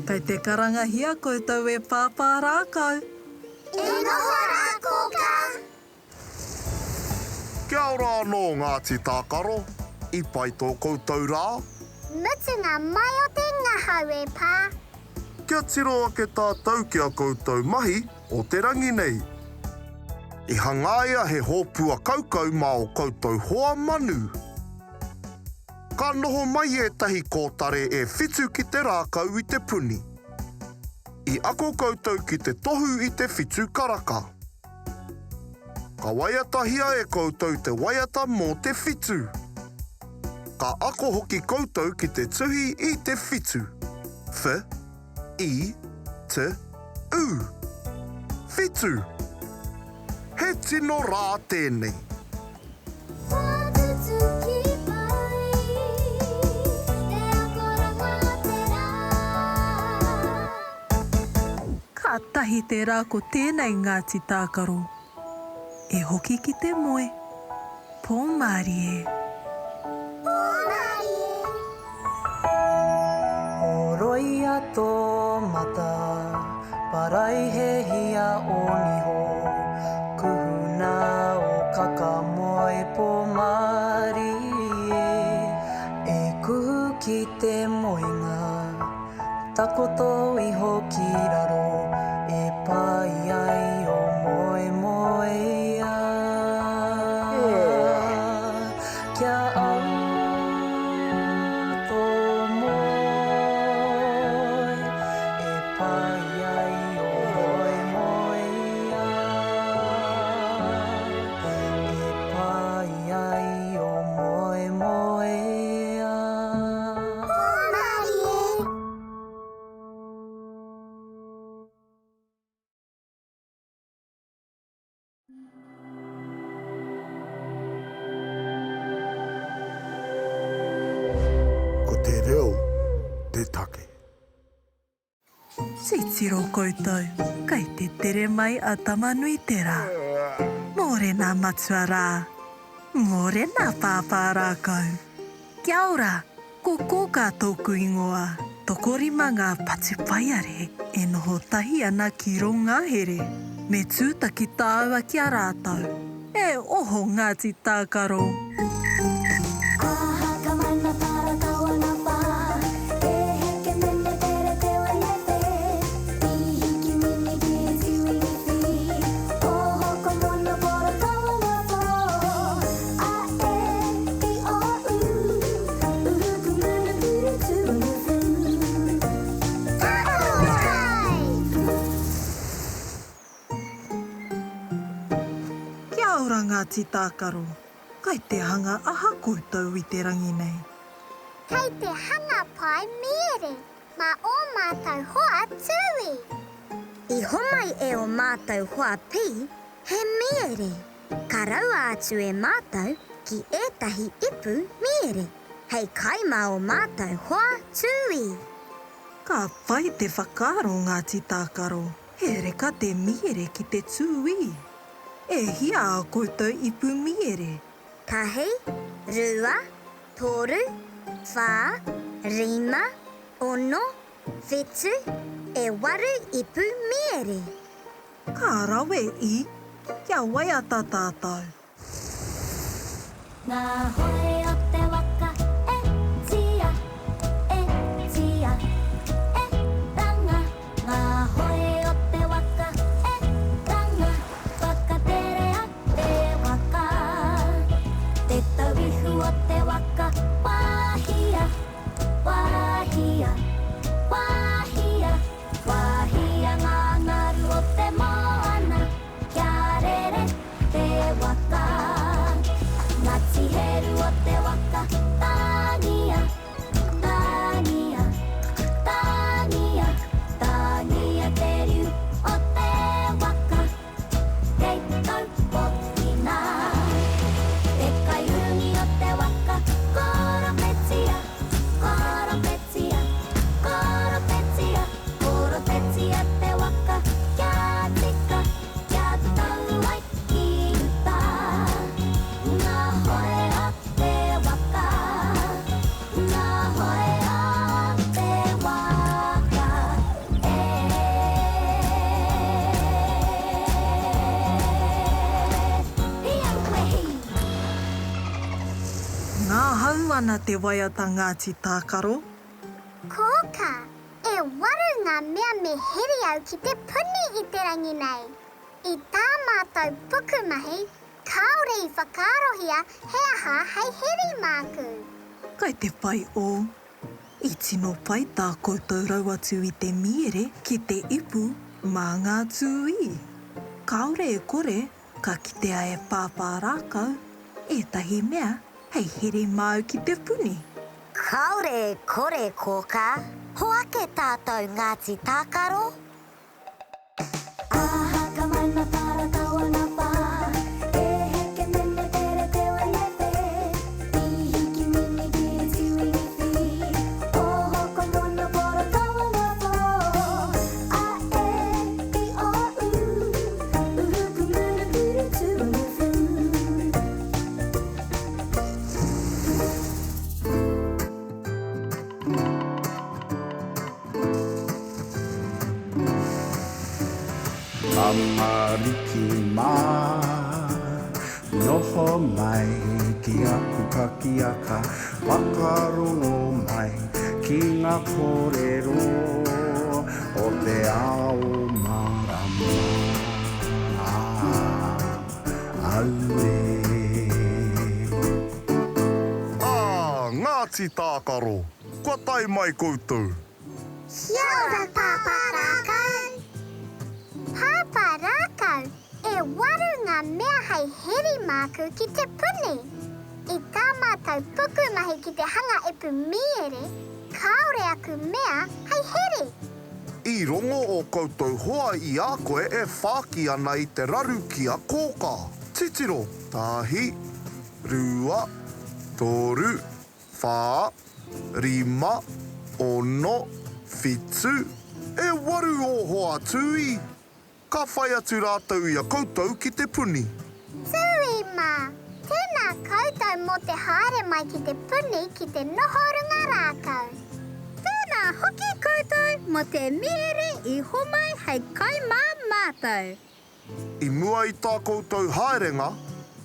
Kei te karangahia koutou e Pāpā Rākau. E noho rā Kōkā! Kia ora anō Ngāti Tākaro, i pai tō koutou rā? Mutunga mai o te ngahau e pā. Kia tiro ake tātou ki a koutou mahi o te rangi nei. I hangaia he hōpua kaukau mā ō koutou hoa manu. Ka noho mai ētahi kōtare e whitu ki te rākau i te puni. I ako koutou ki te tohu i te whitu karaka. Ka waiatahia e koutou te waiata mō te whitu. Ka ako hoki koutou ki te tuhi i te whitu. Wh, i, t, u. Whitu! He tino rā tēnei. Kātahi te rā ko tēnei Ngāti Tākaro. E hoki ki te moe. Pō mārie. Pō mārie. Horoia tō mata, paraihehia ō niho, kuhuna ō kaka moe pō mārie, e kuhu ki te moenga. Takoto iho ki raro e pai ai o moemoeā. Kia au tō moe e pai ai o moemoeā. E pai ai o moemoeā. Hōmarie! Ko te reo te take. Titiro koutou, kei te tere mai a Tamanuiterā. Mōrena matua rā. Mōrena pāpā rākau. Kia ora, ko Kōkā tōku ingoa. Tokorima ngā patupaiarehe e noho tahi ana ki rō ngahere. Me tūtaki tāua ki a rātou. E oho Ngāti Tākaro! Kia ora Ngāti Tākaro, kai te hanga aha koutou i te rangi nei? Kei te hanga pae miere mā ō mātou hoa tūī. I homai e ō mātou hoa pī he miere, ka raua atu e mātou ki ētahi ipu miere hei kai mā ō mātou hoa tūī. Ka pai te whakaaro Ngāti Tākaro. He reka te miere ki te tūī. E hia ā koutou ipu miere? Tahi, rua, toru, whā, rima, ono, whitu, e waru ipu miere. Ka rawe i, kia waiata tātou. Ngā hoe o te waka e tia, e tia, e ranga. Ngā hoe o te waka e ranga, whakaterea te waka. Te tauihu o te waka, wāhia, wāhia, wāhia, wāhia ngā ngaru o te moana. Kia rere te waka, Ngati Heru o te waka, Tāngia, tāngia, tāngia, tāngia te riu o te waka, Kei taupokina te kaiurungi o te waka, Koropetia, koropetia, koropetia, koropetia te waka, Kia tika, kia tau ai ki uta Ngā hoe o te waka, ngā hoe o te waka e. Hi aue hi! Ngahau ana te waiata Ngāti Tākaro. Kōkā, E waru ngā mea me heri au ki te puni i te rangi nei. I tā mātou pukumahi, kāore i whakaarohia he aha hei heri māku. Kai te pai ō. I tino pai tā koutou rau atu i te miere ki te ipu mā ngā tūī. Kāore e kore ka kitea e Pāpā Rākau ētahi mea hei here māu ki te puni. Kāore e kore, Kōkā. Hoake tātou Ngāti Tākaro. Aha ka mana tara tawana pa E heke mene tere te wene te I hiki mini kiri tiwini fi Oho ko mono poro tawana po A e i o u Uhu kumunu kuru tuanu fu. Tamariki mā, noho mai ki aku pakiaka, whakarongo mai ki ngā kōrero o te ao mārama. Auē. Ā, Ngāti Tākaro, kua tae mai koutou. Kia ora Pāpā Rākau! Pāpā Rākau, e waru ngā mea hei heri māku ki te puni. I tā mātou pukumahi ki te hanga ipu mīere, kāore aku mea hei heri. I rongo ō koutou hoa i a koe e whāki ana i te raru ki a Kōkā. Titiro, tahi, rua, toru, whā, rima, ono, whitu, e waru ō hoa tūī. Ka whai atu rātou i a koutou ki te puni. Tūī mā, tēnā koutou mō te haere mai ki te puni ki te noho runga rākau. Tēnā hoki koutou mō te mīere i homai hei kai mā mātou. I mua i tā koutou haerenga,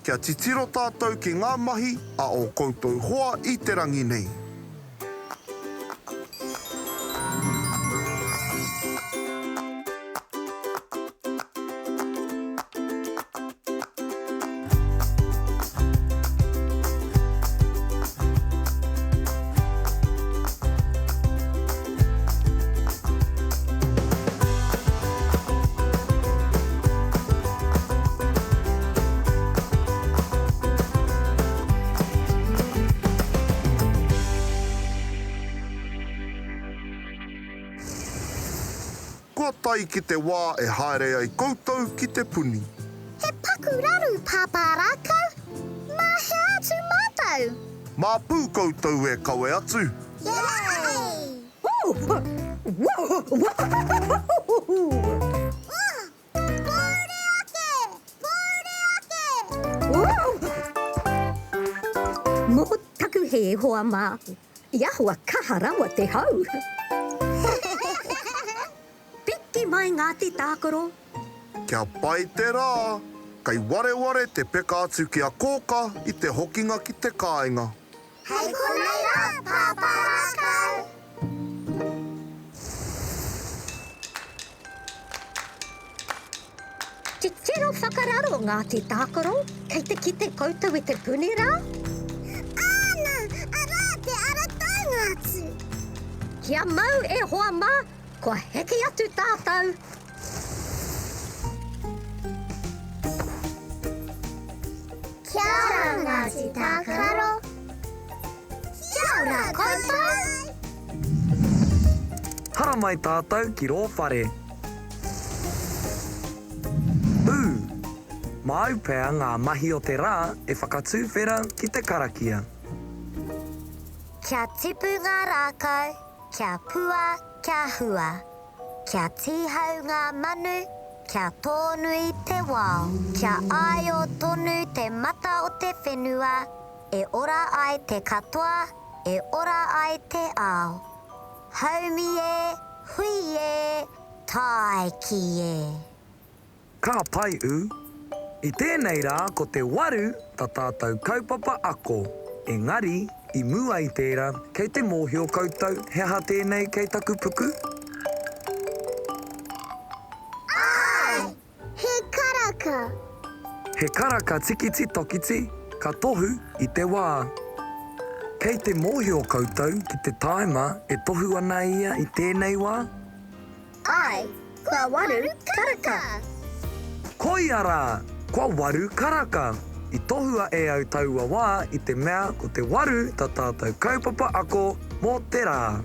kia titiro tātou ki ngā mahi a ō koutou hoa i te rangi nei. Kua tae ki te wā e haere ai koutou ki te puni. He paku raru, Pāpā Rākau. Mā hea atu mātou? Mā pū koutou e kawe atu. Yay! Pōuri ake! Pōuri ake! hē, hoa mā. I ahua kaha rawa te hau. Piki mai Ngāti Tākaro. Kia pai te rā, kei wareware te peka atu ki a Kōka i te hokinga ki te kāinga. Hei konei rā, Pāpā Rākau! Titiro whakararo Ngāti Tākaro, kei te kite koutou i te puni rā? Āna, arā te ara taunga atu! Kia mau e hoa mā, kua heke atu tātou! Kia ora Ngāti Tākaro. Kia ora koutou. Haramai tātou ki rō whare. Ū! Māu pea ngā mahi o te rā e whakatūwhera ki te karakia. Kia tipu ngā rākau, kia pua, kia hua. Kia tīhau ngā manu, kia tōnui te wao, kia āio tonu te mata o te whenua, e ora ai te katoa, e ora ai te ao. Haumi e, hui e, tāiki e! Ka pai ū. I tēnei rā ko te waru ta tātou kaupapa ako. Engari, i mua i tērā, kei te mōhio koutou he aha tēnei kei taku puku? Āe! He karaka. He karaka tikiti tokiti ka tohu i te wā. Kei te mōhio koutou ki te tāima e tohu ana ia i tēnei wā? Āe, kua waru karaka. Koia rā, kua waru karaka. I tohua e au taua wā i te mea ko te waru ta tātou kaupapa ako mō te rā.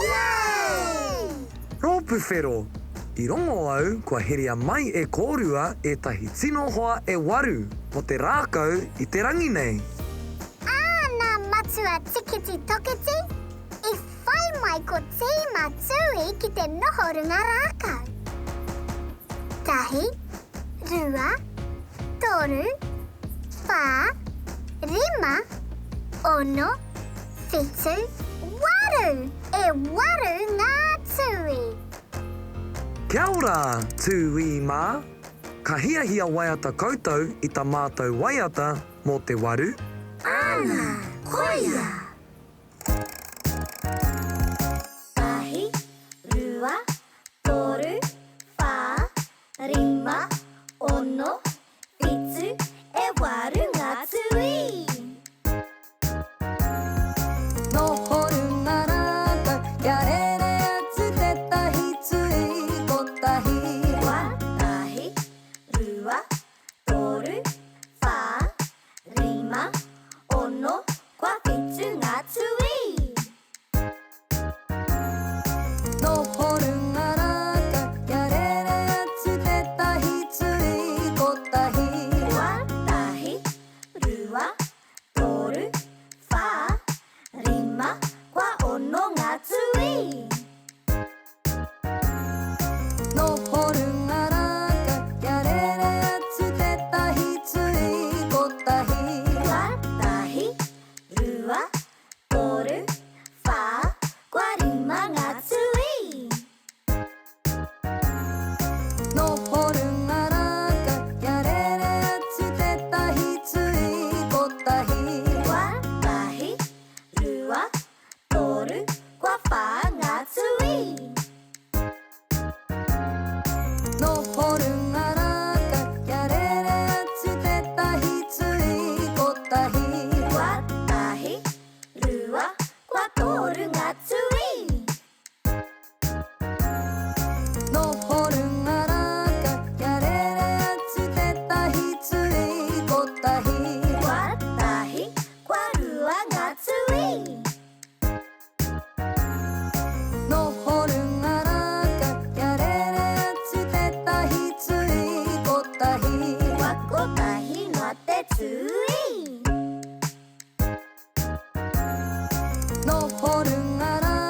Yay! Rōpū Whero, I rongo au kua heria mai e kōrua ētahi tino hoa e waru mō te rākau i te rangi nei. Āna matua tikiti tokiti, i Whai mai ko Tīma Tūī ki te noho runga rākau. Tahi, rua, toru, whā, rima, ono, whitu, waru! E waru ngā tūī! Kia ora, Tūī mā! Ka hiahia waiata koutou i ta mātou waiata mō te waru? Āna, koia! Tahi, rua, toru, whā, rima, ono, whitu, e waru ngā tūī. Noho runga rākau, kia rere atu tētahi tūī kotahi. Tahi, rua, toru, whā, rima, ono, kua whitu ngā tūī. Noho runga rākau, kia rere atu tētahi tūī kotahi. Kotahi, rua, toru, whā, rima, kua ono ngā tūī. Noho runga rākau, kia rere atu tētahi tūī kotahi. Kotahi, rua, toru, whā, kua rima ngā tūī. Noho runga rākau, kia rere atu tētahi tūī kotahi. Kotahi, rua, toru, kua whā ngā tūī. Noho runga rākau, kia rere atu tētahi tūī kotahi. Kotahi, rua, kua toru ngā tūī. Noho runga rākau, kia rere atu tētahi tūī kotahi. Kotahi, kua rua ngā tūī. Noho runga rākau, kia rere atu tētahi tūī kotahi. Kua kotahi noa te tūī. Noho runga rākau.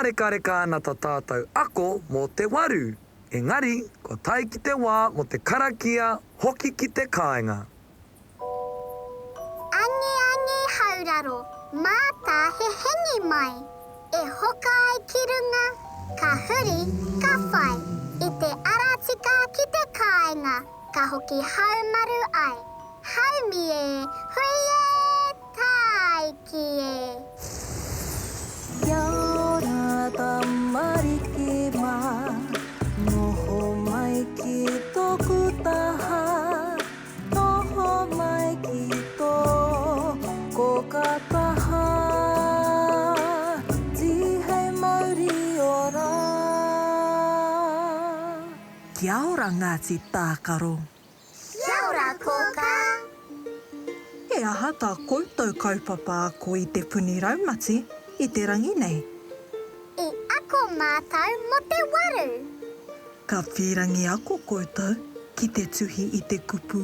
Pārekareka ana ta tātou ako mō te waru, engari kua tae ki te wā mō te karakia hoki ki te kāinga. Angiangi hauraro, mātā he hengi mai, E hoka ai ki runga, ka huri, ka whai, I te ara tika ki te kāinga, ka hoki haumaru ai. Haumi e, hui e, tāiki e. Kia ora tamariki mā, noho mai ki tōku taha, noho mai ki tō kōkā taha, tīhei mauri ora. Kia ora Ngāti Tākaro. Kia ora kōkā. He aha tā koutou kaupapa ako i te puni raumati i te rangi nei? I ako mātou mō te waru. Ka pīrangi ako koutou ki te tuhi i te kupu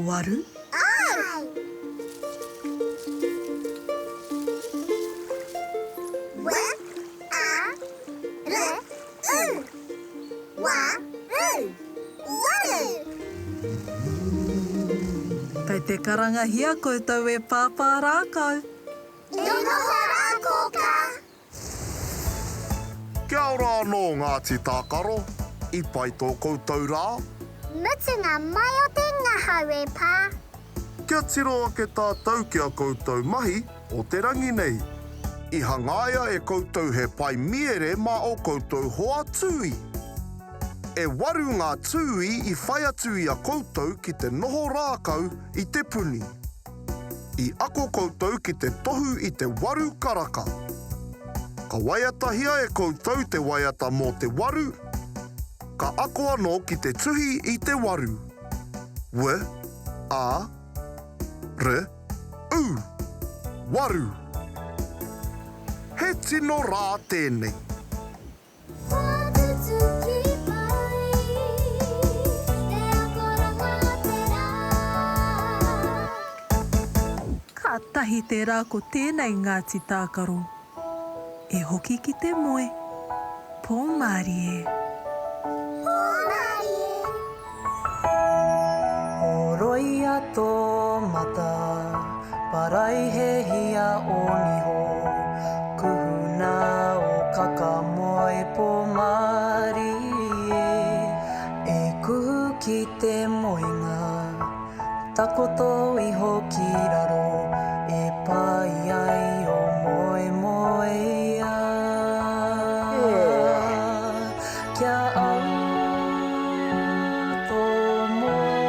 waru? Āe! W, A, R, U. Wa, ru. Waru! Kei te karangahia koutou e Pāpā Rākau. E noho rā, Kōkā! Kia ora anō Ngāti Tākaro, i pai tō koutou rā? Mutunga mai o te ngahau e pā. Kia tiro ake tātou ki a koutou mahi o te rangi nei. I hangaia e koutou he pae miere mā ō koutou hoa tūī. E waru ngā tūī i whai atu i a koutou ki te noho rākau i te puni. I ako koutou ki te tohu i te waru karaka. Ka waiatahia e koutou te waiata mō te waru, ka ako anō ki te tuhi i te waru. W, A, R, U. Waru. He tino rā tēnei. Kua tutuki mai te akoranga o te rā. Kātahi te rā ko tēnei Ngāti Tākaro. E hoki ki te moe. Pō mārie. Pō mārie. Horoia tō mata, paraihehia ō niho, kuhuna ō kaka moe pō mārie, e kuhu ki te moenga. Takoto iho ki raro e pai ai o moemoeā. Kia au tō moe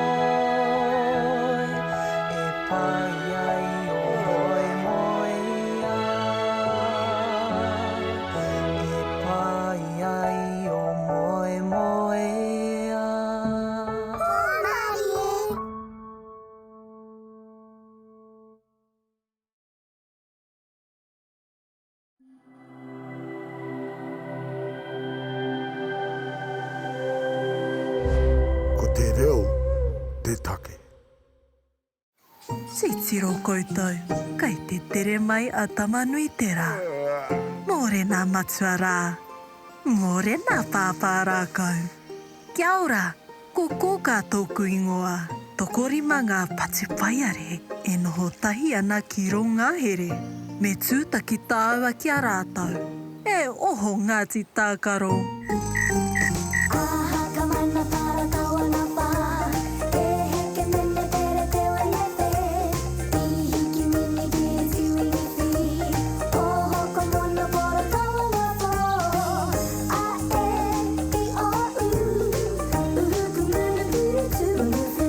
e pai ai o moemoeā. E pai ai o moemoeā. Hōmarie. Ko te reo te take. Titiro koutou, kei te tere mai a Tamanuiterā. Mōrena matua rā, mōrena pāpā rākau. Kia ora, ko Kōkā tōku ingoa. Tokorima ngā patupaiare e noho tahi ana ki rō ngahere. Me tūtaki tāua ki a rātou. E oho Ngāti Tākaro! Aha ka mana para tawana pa E heke mene tere te wene te I hiki mini ki tiwini fi Oho ko mono poro tawana po A e i o u Uhu ku munu kuru tuanu fu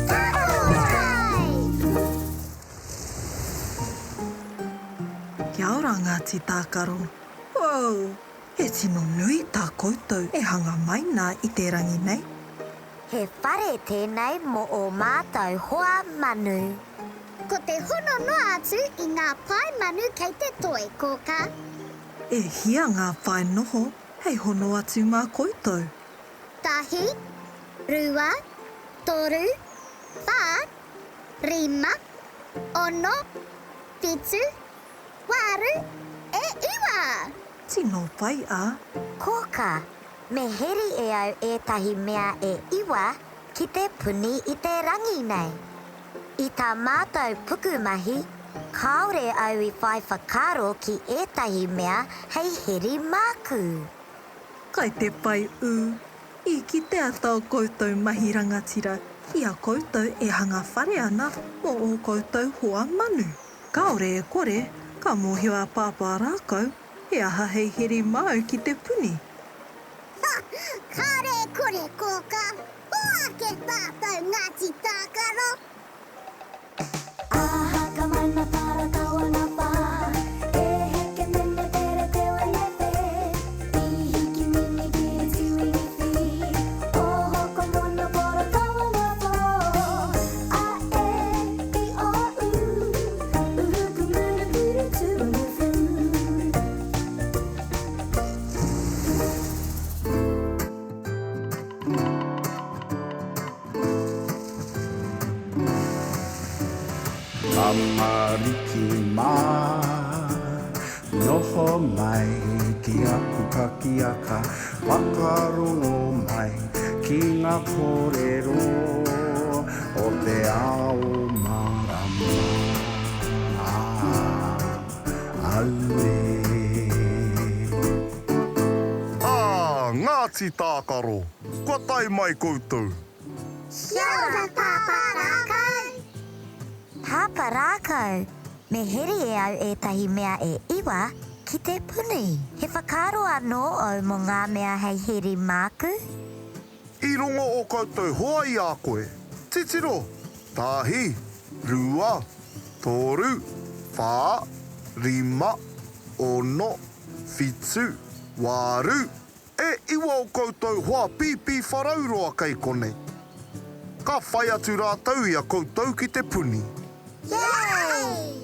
Tākaro Kai! Kia ora Ngāti Tākaro. Whoa! He tino nui tā koutou e hanga mai nā i te rangi nei. He whare tēnei mō ō mātou hoa manu. Ko te hono noa atu i ngā pae manu kei te toe, Kōkā. E hia ngā pae noho hei hono atu mā koutou? Tahi, rua, toru, whā, rima, ono, whitu, waru, e iwa! Tino pai a. Kōkā, me heri e au ētahi mea e iwa ki te puni i te rangi nei. I tā mātou pukumahi, kāore au i whai whakaaro ki ētahi mea hei heri māku. Kai te pai ū. I kitea tā koutou mahi rangatira i a koutou e hanga whare ana mō ō koutou hoa manu. Kāore e kore, ka mōhio a Pāpā Rākau he aha hei heri māu ki te puni. Ha! Kāore e kore, Kōkā. Hoake tātou Ngāti Tākaro! Tamariki mā, noho mai ki aku pakiaka, whakarongo mai ki ngā kōrero o te ao mārama. Auē. Ā, Ngāti Tākaro, kua tae mai koutou. Kia ora Pāpā Rākau! Pāpā Rākau, me heri e au ētahi mea e iwa ki te puni. He whakaaro anō ōu mō ngā mea hei heri māku? I rongo ō koutou hoa i a koe. Titiro! Tahi, rua, toru, whā, rima, ono, whitu, waru! E iwa o koutou hoa pīpīwharauroa kei konei. Ka whai atu rātou i a koutou ki te puni. Yay!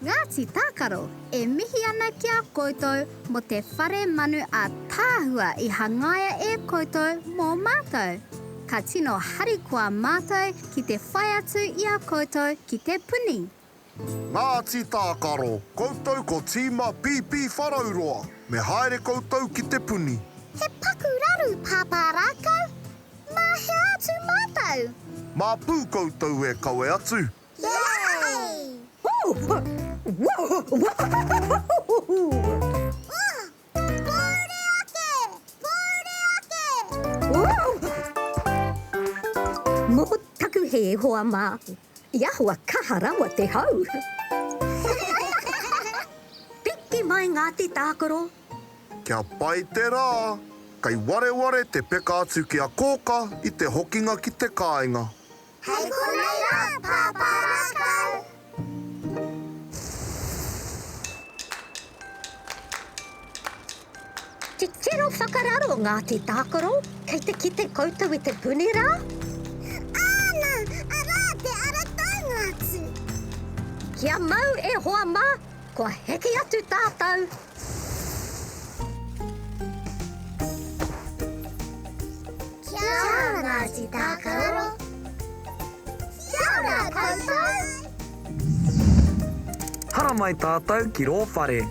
Ngāti Tākaro e mihi ana ki a koutou mō te whare manu ātaahua i hangaia e koutou mō mātou. Ka tino harikoa mātou ki te whai atu i a koutou ki te puni. Ngāti Tākaro, koutou ko tīma Pīpīwharauroa, me haere koutou ki te puni. He paku raru Pāpā Rākau, mā hea atu mātou? Mā Pū koutou e kawe atu. Yay! Pōuri ake! Pōuri ake! Mō taku hē, hoa mā. I ahua kaha rawa te hau. Piki mai Ngāti Tākaro. Kia pai te rā, kei wareware te peka atu ki a Kōka i te hokinga ki te kāinga. Hei konei rā, Pāpā Rākau! Titiro whakararo Ngāti Tākaro, kei te kite koutou i te puni rā? Āna, arā te ara taunga atu! Kia mau e hoa mā, kua heke atu tātou! Kia ora Ngāti Tākaro! Kia ora koutou! Haramai tātou ki rō whare.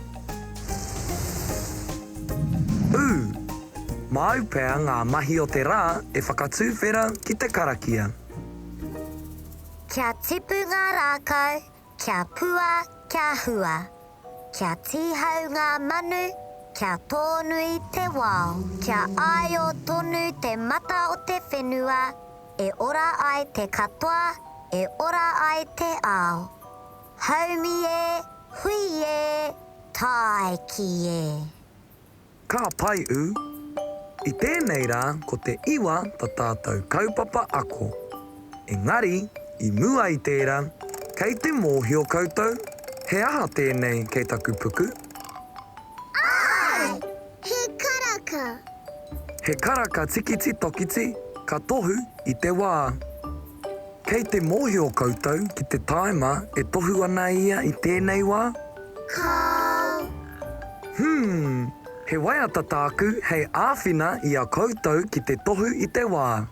Ū! Māu pea ngā mahi o te rā e whakatūwhera ki te karakia. Kia tipu ngā rākau, kia pua, kia hua. Kia tīhau ngā manu, kia tōnui te wao. Kia āio tonu te mata o te whenua, e ora ai te katoa, e ora ai te ao. Haumi e, hui e, tāiki e. Ka pai ū. I tēnei rā ko te iwa ta tātou kaupapa ako. Engari, i mua i tērā, kei te mōhio koutou he aha tēnei kei taku puku? Āe! He karaka. He karaka tikiti tokiti ka tohu i te wā. Kei te mōhio koutou ki te tāima e tohu ana ia i tēnei wā? Kāo. Hmm, he waiata tāku hei āwhina i a koutou ki te tohu i te wā.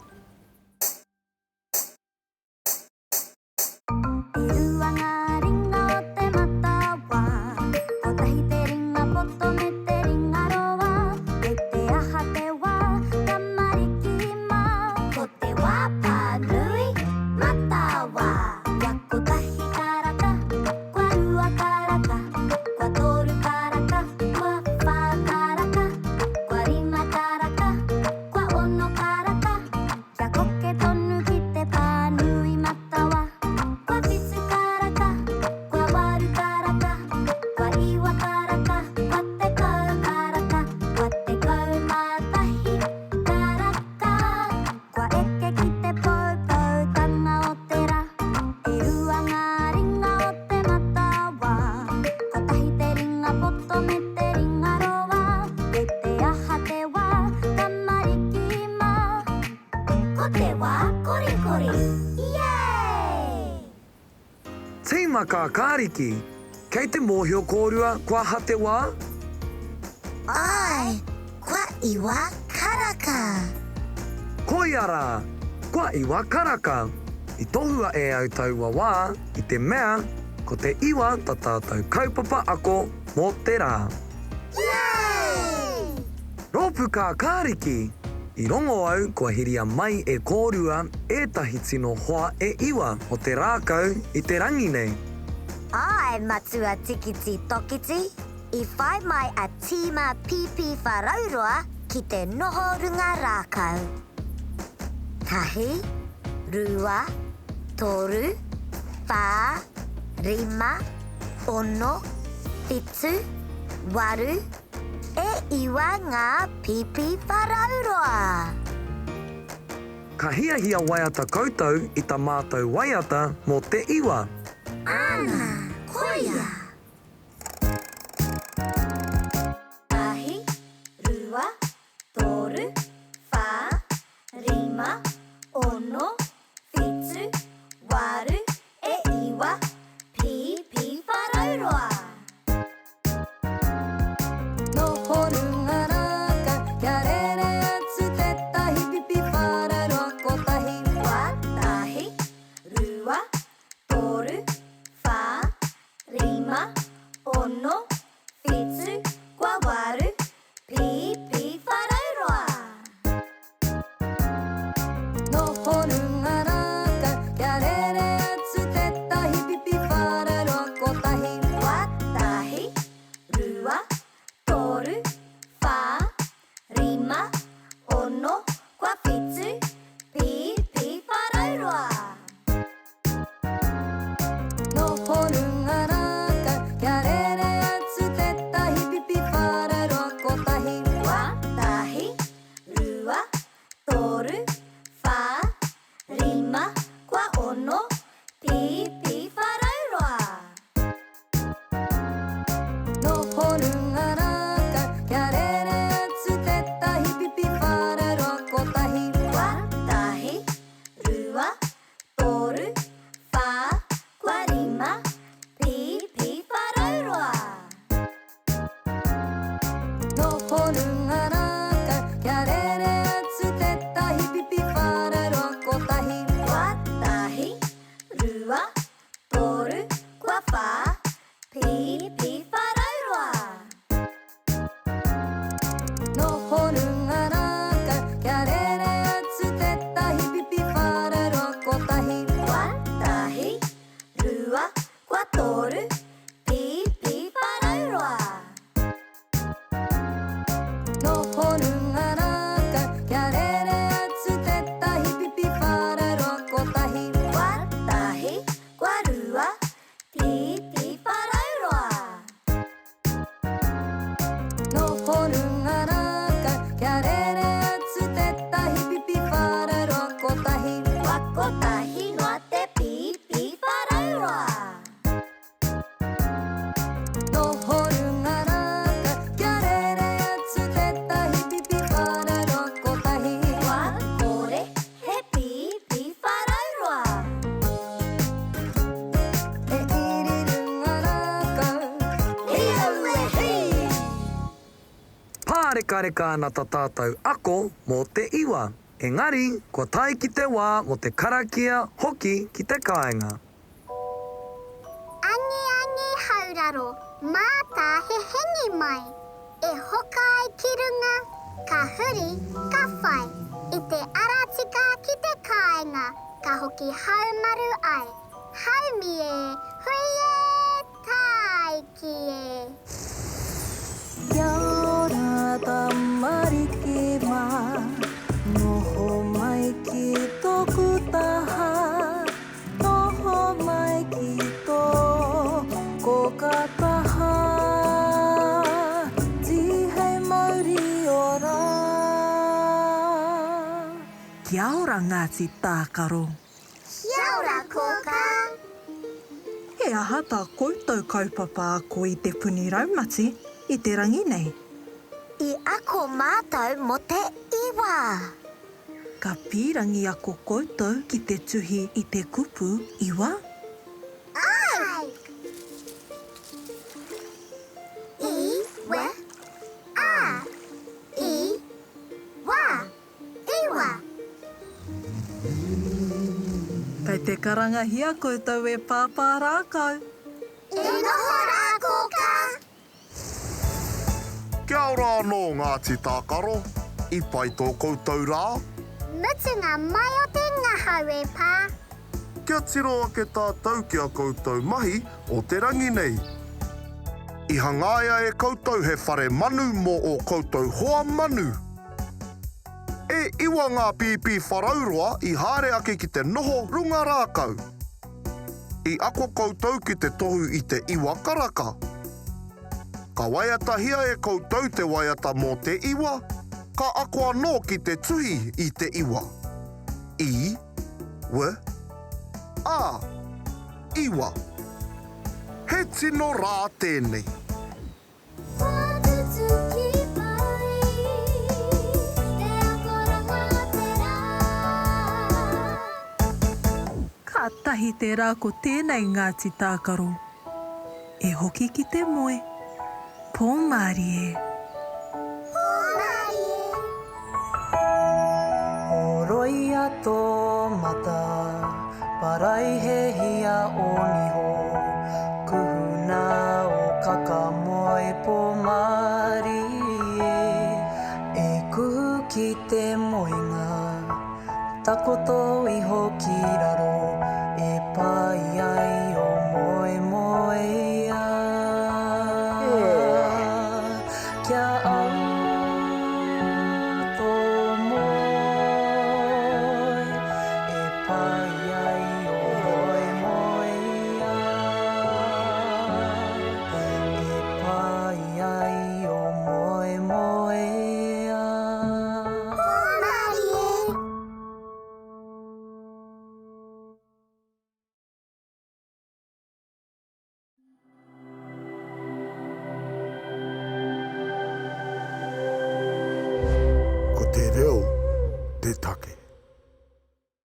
E rua ngā ringa o te matawā, kotahi te ringa poto me te ringa roa. Tīma Kākāriki, kei te mōhio kōrua kua aha te wā? Āe, kua iwa karaka. Koia rā, kua iwa karaka. I tohua e au taua wā i te mea ko te iwa ta tātou kaupapa ako mō te rā. Yay! Rōpū Kākāriki, I rongo au kua hiria mai e kōrua ētahi tino hoa e iwa o te rākau i te rangi nei. Āe, Matua Tikiti Tokiti, i whai mai a Tīma Pīpīwharauroa ki te noho runga rākau. Tahi, rua, toru, whā, rima, ono, whitu, waru, E iwa ngā pīpīwharauroa. Ka hiahia waiata koutou i ta mātou waiata mō te iwa. Āna, koia. Tahi, rua, toru, whā, rima, ono, whitu, waru, e iwa, pīpīwharauroa. Noho runga rākau, kia rere atu tētahi pīpīwharauroa kotahi. Kotahi, rua, toru, whā, rima, ono, whitu, kua waru, pīpīwharauroa. Noho runga rākau, kia rere atu tētahi pīpīwharauroa kotahi. Kotahi, rua, toru, whā, rima, ono, kua whitu, pīpīwharauroa. Noho runga rākau, kia rere atu tētahi pīpīwharauroa kotahi. Kotahi, rua, toru, whā, rima, kua ono, pīpīwharauroa. Noho runga rākau, kia rere atu tētahi pīpīwharauroa kotahi. Kotahi, rua, toru, whā, kua rima, pīpīwharauroa. Noho runga rākau, kia rere atu tētahi pīpīwharauroa kotahi. Kotahi, rua, toru, kua whā, pīpīwharauroa. Noho runga rākau, kia rere atu tētahi pīpīwharauroa kotahi. Kotahi, rua, kua toru, pīpīwharauroa. Noho runga rākau, kia rere atu tētahi pīpīwharauroa kotahi. Kotahi, kua rua, pīpīwharauroa. Noho runga rākau, kia rere atu tētahi pīpīwharauroa kotahi. Kua kotahi noa te pīpīwharauroa. Noho runga rākau, kia rere atu tētahi pīpīwharauroa kotahi. Kua kore he pīpīwharauroa. E iri runga rākau. Hī aue hī! Pārekareka ana ta tātou ako mō te iwa, engari kua tae ki te wā mō te karakia hoki ki te kāinga. Angiangi hauraro, mātā he hengi mai. E hoka ai ki runga, ka huri, ka whai. I te ara tika ki te kāinga, ka hoki haumaru ai. Haumi e, hui e, tāiki e. Kia ora tamariki mā, noho mai ki tōku taha, noho mai ki tō kōkā taha, tīhei mauri ora. Kia ora Ngāti Tākaro. Kia ora kōkā. He aha tā koutou kaupapa ako i te puni raumati i te rangi nei? I ako mātou mō te iwa. Ka pīrangi ako koutou ki te tuhi i te kupu iwa? Āe! te karangahia koutou e Pāpā Rākau. E noho rā Kōkā! Kia ora anō Ngāti Tākaro, i pai tō koutou rā? Mutunga mai o te ngahau e Pā! Kia tiro ake tātou ki a koutou mahi o te rangi nei. I hangaia e koutou he whare manu mō ō koutou hoa manu. E iwa ngā pīpīwharauroa i haere ake ki te noho runga rākau. I ako koutou ki te tohu i te iwa karaka. Ka waiatahia e koutou te waiata mō te iwa, ka ako anō ki te tuhi i te iwa. I, w, a. Iwa. He tino rā tēnei. Kātahi te rā ko tēnei Ngāti Tākaro. E hoki ki te moe. Pō mārie. Pō mārie. Horoia tō mata, paraihehia ō niho, kuhuna ō kaka moe pō mārie, e kuhu ki te moenga, takoto iho ki raro, e pai ai ō moemoeā. Kia au tō moe, e pai ai ō moemoeā. E pai ai ō moemoeā. Hōmarie. Ko te reo te take.